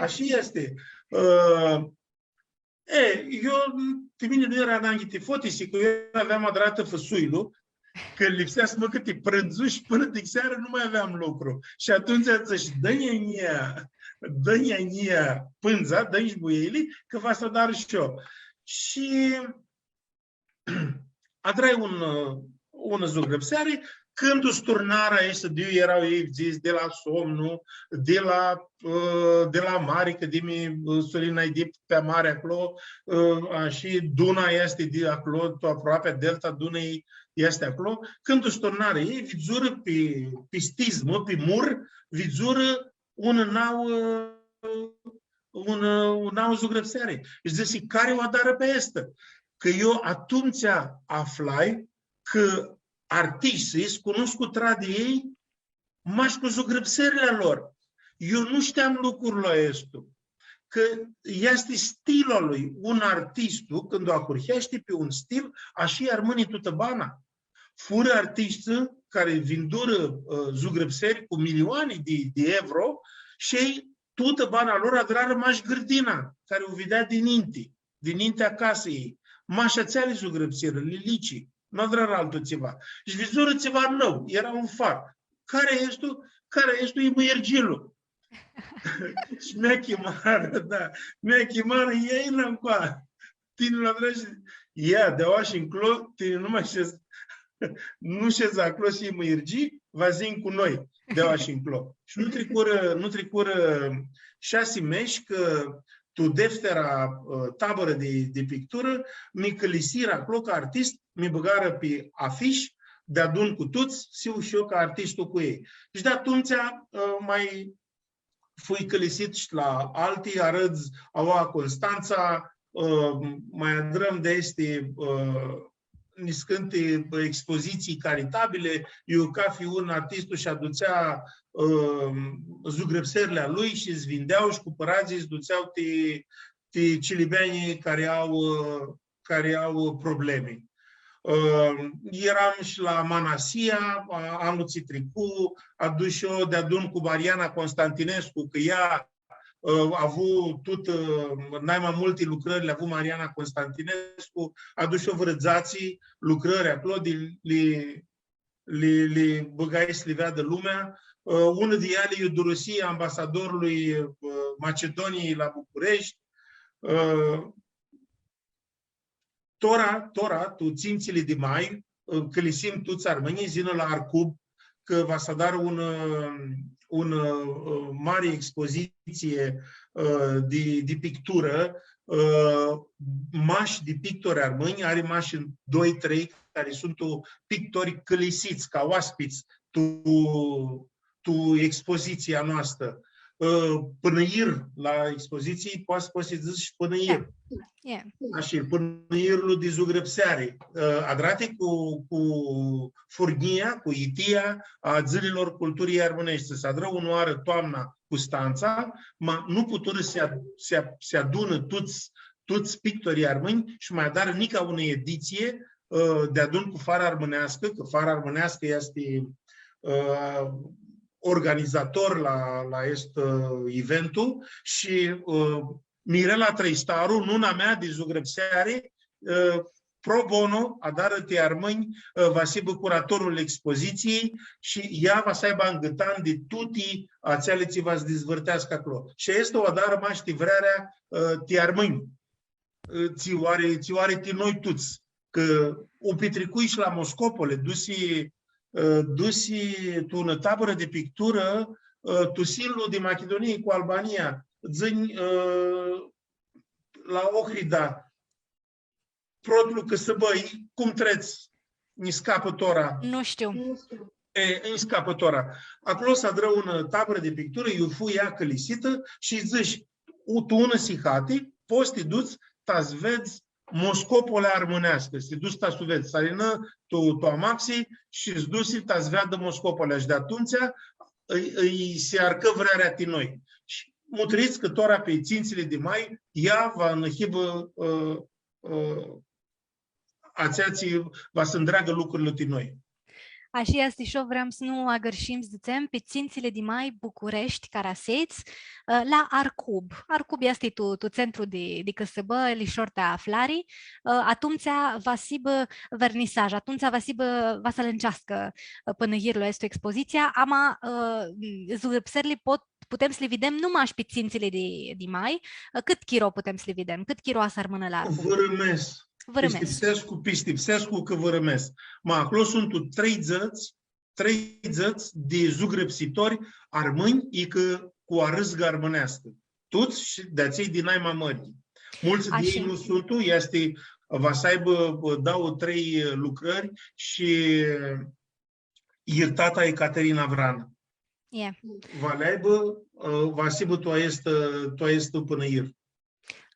Ashi easti. Ã, e, eu, ti mini nu eara ananghi ti fotisi, cã eu aveam adratã fãsuilu, cã lipsea s-mãcã ti prãndzu shi pãnã ti searã nu ma aveam lucru. Shi atumtsea dzãsh, dã-nj a njia, dã-nj a njia pãndza, dã-nj shi buiili, cã va s-adar shi eu. Shi adrai un, ã, unã zugrãpseari, cãndu s-turnarã aeshti di iu eara elj dzãts, di la somnu, di la, ã, di la mari, cã di mi, ã, Sulina e di pi mari aclo, ã, a, shi Duna easti di aclo, tu aproapi, delta Dunei easti aclo. Cãndu s-turnarã elj, vidzurã pi, pi stizmã, pi mur, vidzurã unã nauã, unã, unã nauã zugrãpseari. Shi dzãsi, cari u adarã pi aestã? Cã eu atumtsea aflai cã artishtii s-cunuscu tra di elj mash cu zugrãpserli a lor. Eu nu shteam lucrul aestu. Cã easti stilul a lui. Un artistu, cãndu ahurheashti pi un stil, ashi armãni tutã bana. Furã artishtii cari vindurã, ã, zugrãpseri cu milioani di, di euro shi elj, tutã bana lor, adrarã mash gãrdina, cari u videa di ninti, di ninti a casãljei. Mash atseali zugrãpsirã, lilici, nu adrarã altu tsiva. Shi vidzurã tsiva nãu, eara un far. Cari easti? Cari easti? E mãirgilu. Shi mi achimarã, da. Mi achimarã, ia, ia ncoa. Tini lu adrai, ia, di aoa shi nclo, tini nu ma shedz, nu shedz aclo shi mãirgi, va s-yinj cu noi, di aoa shi nclo. Shi nu tricurã, nu tricurã shasi mesh, cã tu deftera, ã, tabãrã di, di picturã, mi cãlisirã aclo ca artist, mi bãgarã pi afish, deadun cu tuts, s-hiu shi eu ca artistu cu elj. Shi di atumtsea, ã, ma fui cãlisit shi la alti arãdz, aua Constantsa, ã, ma adrãm di aesti, ã, niscãnti expozitsii caritabili, iu cafi un artistu shi adutsea, ã, zugrãpserli a lui shi s-vindea shi cumpãradz s-dutsea ti, ti cilimeanjlji cari au, ã, cari au problemi. Ã, eram shi la Manasia, a, anlu tsi tricu, adush eu deadun cu Mariana Constantinescu, cã ea, ã, avu tut, ã, nai ma multi lucrãri li avu Mariana Constantinescu, adush eu vãrã dzatsi lucrãri aclo, di, li, li, li bãgai s-li veadã lumea. Ã, unã di eali iu durusi ambasadorlui, ã, Macedoniei la Bucureshti. Ã, Tora, tora, tu tsintsili di mai, ã, cãlisim tuts armãnjlji s-yinã la Arcub, cã va s-adarã un, ã, un, ã, mari expozitsii, ã, di, di picturã, ã, mash di pictori armãnj, ari mash doi, trei, cari suntu pictori cãlisits ca oaspits tu, tu expozitsia a noastrã. Ã, pãnãir la expozitsii, poati, poati s-dzãts shi pãnãir. Da. E. Ashi, pãnãirlu di zugrãpseari, ã, adrati cu, cu furnjia, cu itia a Dzãlilor Culturii Armãneshti. S-adrã unãoarã toamna Custantsa, ma nu puturã s-ad-, s-ad-, s-adunã tuts, tuts pictorii armãnj shi ma adarã nica unã editsii, ã, deadun cu Fara Armãneascã, cã Fara Armãneascã easti, ã, organizator la, la aestu, ã, eventu shi, ã, Mirela Trăistaru, nuna mea di zugrãpseari, ã, pro bono, adarã ti armãnj, ã, va s-hibã curatorlu expozitsiei shi ea va s-aibã angãtan di tuti atseali tsi va s-dizvãrteascã aclo. Shi aestã u adarã mash ti vrearea, ã, ti armãnj, ã, tsi u ari, tsi u ari ti noi tuts. Cã u pitricui shi la Moscopole, dusi, ã, dusi tu unã tabãrã di picturã, ã, tusinlu di Machidunii cu Albania, dzã-nj, ã, la Ohrida, protlu cãsãbã, cum trets, nji scapã tora. Nu shtiu. E, nji scapã tora. Aclo s-adrã unã tabãrã di picturã, iu fu ea cãlisitã shi dzãsh, u, tu unã sihati, pots s-ti duts, ta s-vedz Moscopolea armãneascã, s-ti duts ta s-u vedz. S-alinã tu, tu amaxi shi s-dusi ta s-veadã Moscopolea. Shi di atumtsea ãlj, ãlj si arcã vrearea ti noi. Shi mutrits cã tora pi tsintsili di mai, ea va nã hibã, ã, ã, atsea tsi va s-ndreagã lucrurli ti noi. Ashi easti, shi eu vream s-nu agãrshim, s-dzãtsem, pi tsintsili di mai, Bucureshti, Carasets, ã, la Arcub. Arcub easti tu, tu centru di, di cãsãbã, lishor ti aflari. Ã, atumtsea va s-hibã vernisaj, atumtsea va s-hibã, va s-alãnceascã, ã, pãnãirlu aestu, expozitsia, ama, ã, zugrãpserli pot putem s-li videm nu mash pi tsintsili di, di mai, cãt chiro putem s-li videm, cãt chiro va s-armãnã la Arcub? Vãrã mes. Vãrã mes. Pistipsescu, pistipsescu cã vãrã mes. Ma aclo suntu treidzãts, treidzãts di zugrãpsitori armãnj, icã cu arãzgã armãneascã. Tuts shi di atselj di nai ma mãri. Multsã di elj nu suntu, easti, va s-aibã, dauã, trei lucrãri shi Irtata Ecaterina Vrana. E. Va li aibã, ã, va s-hibã tu aestã, tu aestã pãnãir.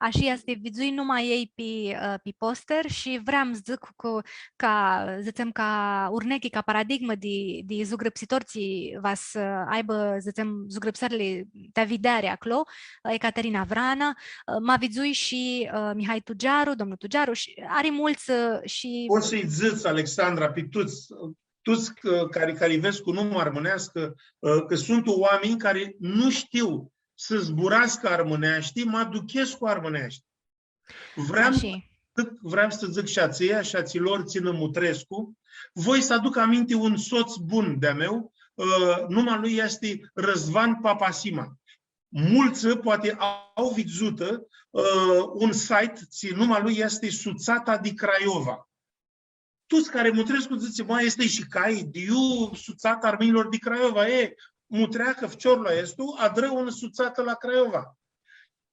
Ashi easti, vidzui numa elj pi, ã, pi poster shi vream s-dzãc cu, ca, dzãtsem, ca urnechi, ca paradigmã di, di zugrãpsitor tsi va s-aibã, dzãtsem, zugrãpsirli ti videari aclo, ã, Ecaterina Vrana, ã, ma vidzui shi, ã, Mihai Tugearu, domnul Tugearu, shi ari multsã, ã, shi... Pots s-lji dzãts, Alexandra, pi tuts, tuts cã-, cari, cari vedz cu numã armãneascã, ã, cã suntu oaminj cari nu shtiu s-zburascã armãneashti, ma aduchescu armãneashti. Vream s-dzãc, vream s-dzãc shi a tsãia, shi a atsilor tsi nã mutrescu, voi s-aduc aminti un sots bun di-a meu, ã, numa lui easti Răzvan Papasima. Multsã poati au vidzutã, ã, un site tsi numa lui easti Sutsata di Craiova. Tuts cari mutrescu dzãtsi, „Ma, easti shi cai, di iu Sutsata Armãnjlor di Craiova?” E, mutrea cã ficiorlu aestu adrã unã sutsatã la Craiova.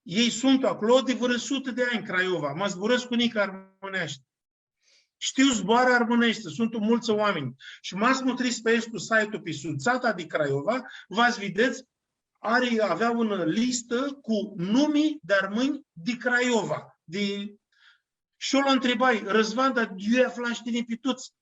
Elj suntu aclo di vãrã sutã di anj, Craiova, ma zburãscu nica armãneashti. Shtiu zboarã armãneshti, suntu multsã oaminj. Shi ma s-mutrits pi aestu site-ul pi Sutsata di Craiova, va s-videts ari, avea unã listã cu numi di armãnj di Craiova, di... Shi eu lu ntribai: „Răzvan, dar di iu aflash tini pi tuts?”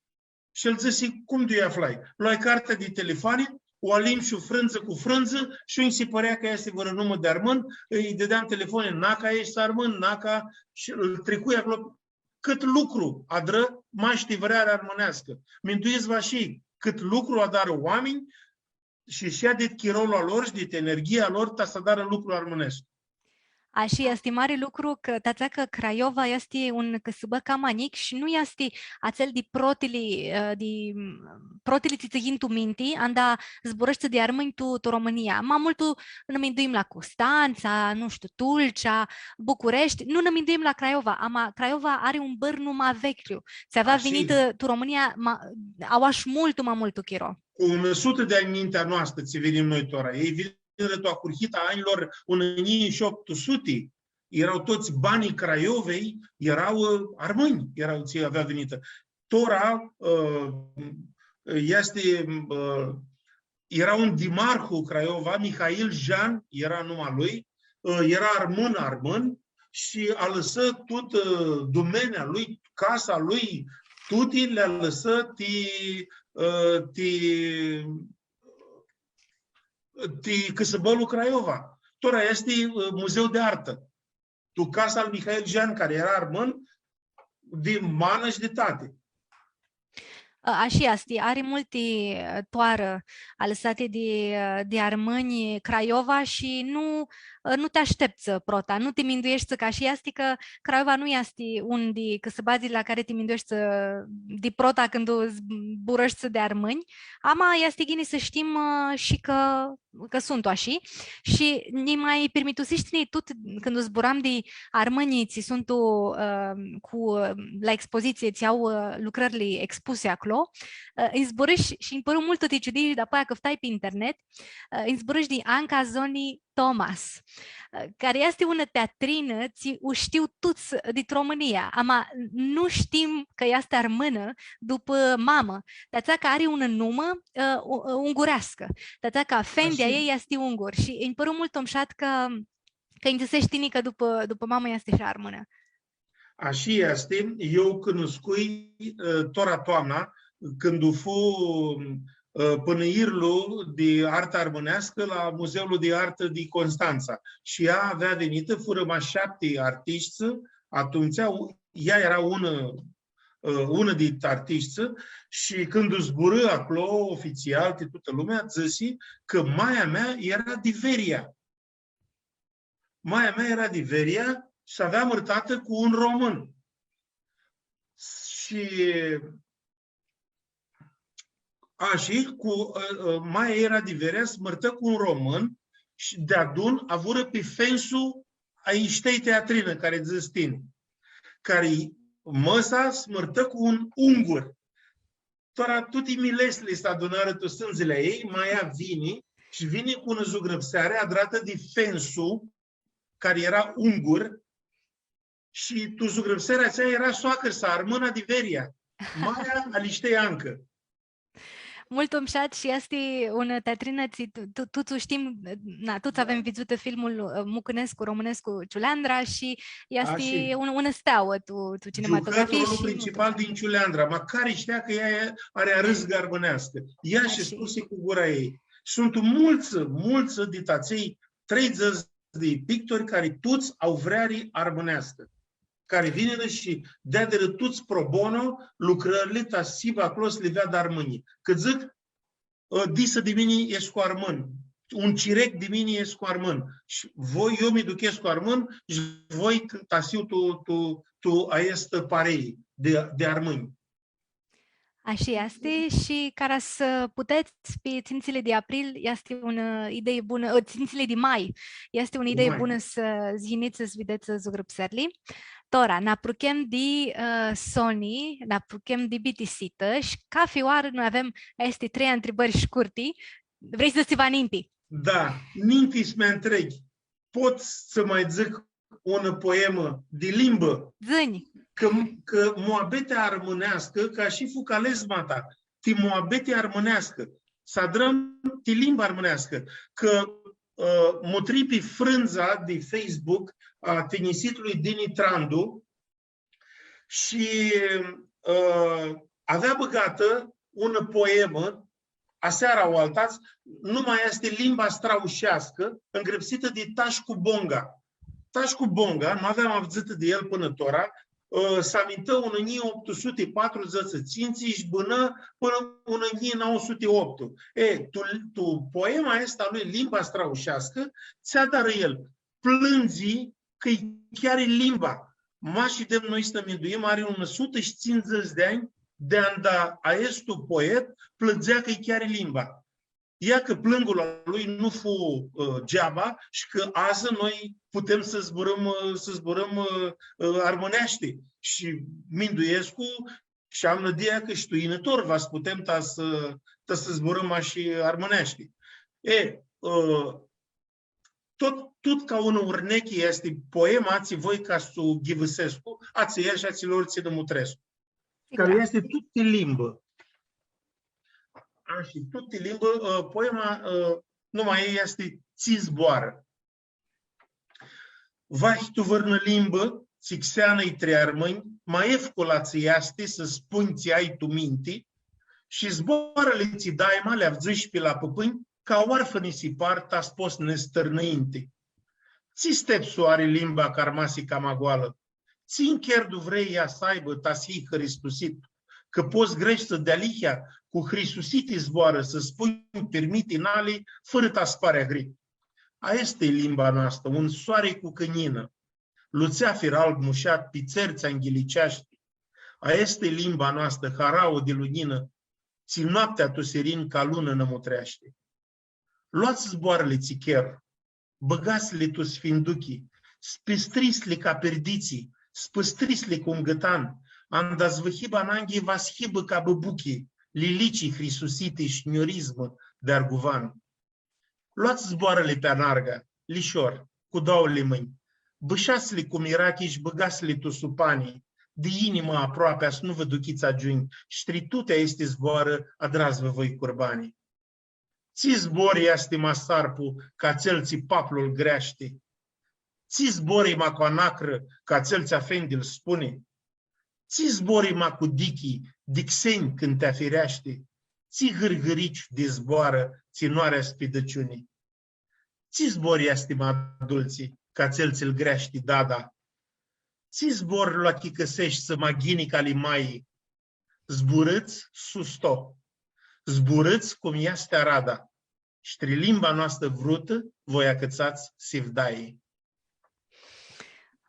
Shi el dzãsi: „Cum di iu aflai?” Loai cartea di telefoani, u alim shi frãndzã cu frãndzã shi nji si pãrea cã easti vãrã numã di armãn, lji dãdeam telefoani: „Naca, eshti armãn, naca?” Shi lu tricui aclo. Cãt lucru adrã mash ti vrearea armãneascã. Minduits-vã shi cãt lucru adarã oaminj shi, shi dit chirolu a lor shi dit energia lor, ta s-adarã lucru armãnescu. Ashi easti mari lucru, cã ti atsea cã Craiova easti un cãsãbã cama njic shi nu easti atsel di protili, ã, di, m, protili tsi tsã yin tu minti, anda zburãshti di armãnj tu, tu Romãnia. Ma multu nã minduim la Custantsa, nu shtiu, Tulcea, Bucureshti, nu nã minduim la Craiova, ama Craiova ari un bãrnu ma vecljiu. Tsi avea... Ashi. Vinitã, ã, tu Romãnia, ma, aoa sh-multu ma multu chiro. Cu unã sutã di anj ninti a noastrã, tsi vinim noi tora. Elj vinirã tu ahurhita a anjlor unã njilji shi optu suti, eara tuts banjlji Craiovei, eara, ã, armãnj, eara tsi avea vinitã. Tora, ã, easti, ã, eara un dimarhu Craiova, Mihail Jean eara numa lui, ã, eara armãn, armãn, shi alãsã tutã, ã, dumenea lui, casa lui, tuti li alãsã ti, ã, ti, ti cãsãbãlu Craiova. Tora easti, ã, muzeu di artã. Tu casa al Mihail Jean, cari eara armãn, di mamã shi di tati. Ã, ashi easti, ari multi, ã, toarã alãsati di, ã, di armãnj Craiova shi nu, ã, nu ti ashteptsã prota, nu ti mindueshti cã ashi easti, cã Craiova nu easti un di cãsãbadzlji la cari ti mindueshti, ã, di prota cãndu zburãshti di armãnj, ama easti ghini s-shtim, ã, shi cã cã suntu ashi. Shi nji ma pirmitusish tini tut, cãndu zburam di armãnjlji tsi suntu, ã, cu, ã, la expozitsii, tsi au, ã, lucrãrli expuse aclo, ã, nji zburãsh shi nji pãru multu ti ciudii, shi dapoaia cãftai pi internet, ã, nji zburãsh di Anca Zoni Thomas, ã, cari easti unã teatrinã tsi u shtiu tuts dit Romãnia, ama nu shtim cã easti armãnã dupã mamã, ti atsea cã ari unã numã, ã, u-, ã, ungureascã. Ti atsea cã afendi a... Ashi. Ei easti ungur shi nji pãru multu mushat cã, cã nji dzãsesh tini cã dupã, dupã mamã easti shi armãnã. Ashi easti, eu cunuscui, ã, tora toamna, cãndu fu, ã, pãnãirlu di artã armãneascã la Muzeul di Artã di Constantsa. Shi ea avea vinitã, furã mash shapti artishti, atumtsea, ea eara unã, ã, unã di artishti, shi cãndu zburã aclo, ofitsial, ti tutã lumea, dzãsi cã maia mea eara di Veria. Maia mea eara di Veria shi s-avea mãrtatã cu un romãn. Shi ashi, cu, ã, ã, maia eara di Veria, s-mãrtã cu un romãn shi deadun avurã pi fensu a ishtei teatrinã, cari dzãts tini, cari mã-sa s-mãrtã cu un ungur. Tora tuti miletsli s-adunarã tu sãndzili a ei, maia vini shi vini cu unã zugrãpseari adratã di fensu, cari eara ungur, shi tu zugrãpsearea atsea eara soacrã-sa, armãna di Veria, maia a ishtei Ancã. Multu mushat shi easti unã teatrinã tsi tu-, tu-, tuts u shtim, na, tuts avem vidzutã filmul, ã, mucãnescu, romãnescu, Ciuleandra shi easti... Ashi. Un, unã steauã tu, tu cinematografii. Giucã rolul principal din Ciuleandra, ma cari shtea cã ea e, ari arãzgã armãneascã. Ea shi spusi cu gura ei. Suntu multsã, multsã di atselj treidzãts di pictori cari tuts au vreari armãneascã, cari vinirã shi deadirã tuts pro bono lucrãrli ta s-hibã aclo s-li veadã armãnjlji. Cã dzãc, ã, disã di mini escu armãn, un cirec di mini escu armãn. Shi voi, eu mi duchescu armãn shi voi ta s-hiu tu, tu, tu aestã parei di, di armãnj. Ashi easti, shi cara s-putets, pi tsintsili di april, easti unã idei bunã, ã, tsintsili di mai, easti unã idei bunã s-yinits s-videts zugrãpserli. Tora, n-apruchem di, ã, soni, n-apruchem di bitisitã shi cafi oarã noi avem aesti trei ntribãri shcurti. Vrei s-dzãts tsiva ninti? Da, ninti s-mi ntreghi, pot s-ma dzãc unã poemã di limbã? Dzã-nj. Cã, cã muabetea armãneascã, ca shi fucalezma ta, ti muabetea armãneascã, s-adrãm ti limba armãneascã, cã ã, mutri pi frãndza di Facebook a tinjisitului Dini Trandu shi, ã, avea bãgatã unã poemã, aseara u altadz, numa easti Limba strãusheascã, ngrãpsitã di Tashcu Bonga. Tashcu Bonga, nu aveam avdzãtã di el pãnã tora, ã, s-amintã unã njilji optu suti patrudzãts shi tsintsi shi bãnã pãnã unã njilji nauã suti optu. E, tu, tu poema aestã a lui, Limba strãusheascã, tsi adarã el, plãndzi cã-i cheari limba. Ma shidem noi s-nã minduim, ari unã sutã shi tsindzãts di anj di anda aestu poet plãndzea cã-i cheari limba. Ia cã plãngul a lui nu fu, ã, geaba shi cã adzã noi putem s-zburãm, ã, s-zburãm, ã, ã, armãneashti. Shi minduescu shi am nãdia cã shi tu yinitor va s-putem ta s-, ta s-zburãm shi armãneashti. E, ã, tut, tut ca unã urnechi easti poema, tsi voi ca s-u ghivãsescu, a tsãia shi a atsilor tsi nã mutrescu. Cari easti tut ti limbã. A, shi tut ti limbã, ã, poema, ã, numa ei easti Tsi zboarã. Vahi tu vãrnã limbã, tsi xeanã-i tri armãnj, ma efcula tsã easti s-spunj tsi ai tu minti, shi zboarãli tsi daima li avdzãsh pi la pãpãnj, ca oarfãni si par ta s-pots s-nedz nãinti. Tsi stepsu ari limba cã armasi cama goalã? Tsi ncherdu vrei ea s-aibã ta s-hii hãristusit? Cã pots greshti dealihea cu hrisusiti zboarã s-spunj pirmiti nali fãrã ta s-pari agri. Aestã-i limba noastã, un soari cu cãninã. Lutseafir alb mushat pi tsertsea nghiliceashti. Aestã-i limba noastã, harauã di luninã, tsi noaptea tu sirin ca lunã nã mutreashti. Loats zboarãli tsi cher, bãgats-li tu sfinduchi, spistris-li ca pirditsi, spistris-li cu ngãtan, anda s-vã hibã ananghi va s-hibã ca bãbuchi, lilici hrisusiti sh-njurizmã di arguvan. Loats zboarãli pi anarga, lishor, cu dauãli mãnj, bãshats-li cu mirachi shi bãgats-li tu supani, di inimã aproapea s-nu vã duchits agiunj, sh-tri tuti aesti zboarã adrats-vã voi curbani. Tsi zbor easti ma sarpu ca atsel tsi paplu-l greashti? Tsi zbor i ma cu anacrã ca atsel tsi afendi-l spuni? Tsi zbor i ma cu dichi, di xenj cãndu ti afireashti? Tsi gãrgãrici di zboarã tsi nu ari aspidãciuni? Tsi zbor easti ma dultsi ca atsel tsi-l greashti dada? Tsi zbor lu achicãseshti ma ghini ca ali mai? Zburãts susto. Zburãts cum easti arada. Sh-tri limba noastã vrutã voi acãtsats sivdai.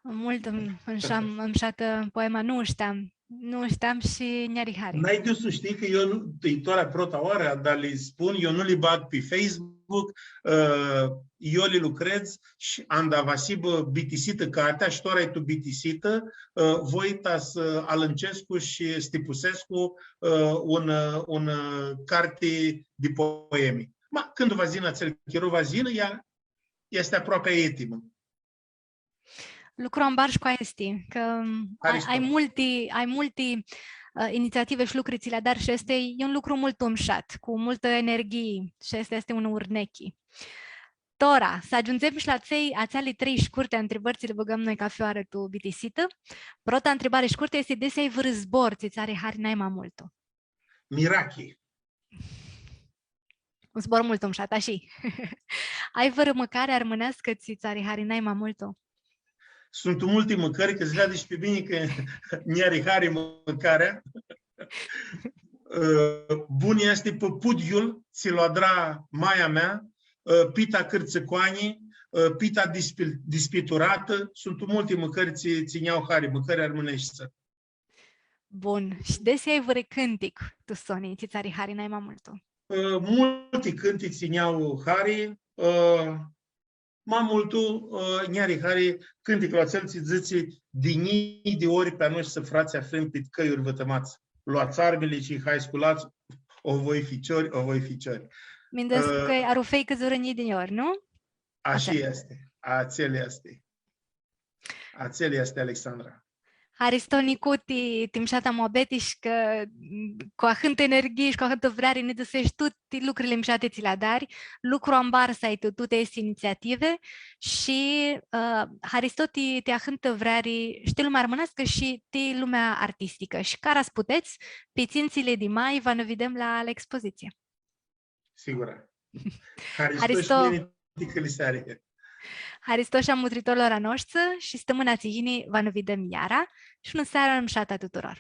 Multu m-, msha-, mshatã poema, nu u shteam. Nu u shteam shi nj-ari hari. N-ai di s-u shtii cã eu nu, e tora prota oarã, dar li spun, eu nu li bag pi Facebook, ã, eu li lucredz shi anda va s-hibã bitisitã cartea, shi tora e tu bitisitã, ã, voi ta s-alãnchescu shi s-tipusescu, ã, un, ã, un, ã, carti di poemi. Ma, cãndu va s-yinã atsel chiro, va s-yinã, ea easti aproapi etimã. Lucru ambar shi cu aesti, cã ai, ai multi, ai multi, ã, initsiativi shi lucri tsi li adari shi easti, e un lucru multu mushat, cu multã energhii shi easti, easti un urnechi. Tora, s-agiundzem shi la atsei, atseali trei shcurti ntribãri tsi li bãgãm noi cafi oarã tu bitisitã. Prota ntribari shcurtã easti, desi ai vãrã zbor tsi tsã ari hari nai ma multu? Mirachi. Un zbor multu mushat, ashi. Ai vãrã mãcari armãneascã tsi tsã ari hari nai ma multu? Suntu multi mãcãri, cã s-veadi shi pi mini cã nj-ari hari mãcarea. Ã, bun easti pãpudiul, tsi lu adra maia mea, ã, pita cãrtsãcoani, ã, pita dispi-, dispituratã, suntu multi mãcãri tsi, tsi nj-au hari, mãcãri armãneshti. Bun. Shi desi ai vãrã cãntic tu soni, tsi tsã ari hari nai ma multu? Ã, multi cãntitsi nj-au hari, ã, ma multu, ã, nj-ari hari cãnticlu atsel tsi dzãtsi: di njilji di ori pi a noshtsã fratslji aflãm pit cãljuri vãtãmats. Loats armili shi hai sculats, o voi ficiori, o voi ficiori. Minduescu, ã, cã arufei cãdzurã njilji di ori, nu? Ashi easti. Atsel easti. Atsel easti, Alexandra. Haristo, Nicu, ti, ti mshata muabeti shi cã, m, cu ahãntã energhii shi cu ahãntã vreari nã dzãseshi tuti lucrili mshati tsi li adari, lucru ambar s-ai tu, tuti aesti initsiative shi, ã, haristo ti, ti ahãntã vreari shi ti lumea armãneascã shi ti lumea artisticã. Shi cara s-putets, pi tsintsi di mai va nã videm la, la expozitsii. Sigura. Haristo. Haristo shi mini ti cãlisari. Haristo shi a mutritorlor a noshtsã shi stãmãna tsi yini va nã videm iara shi unã searã mshatã a tuturor.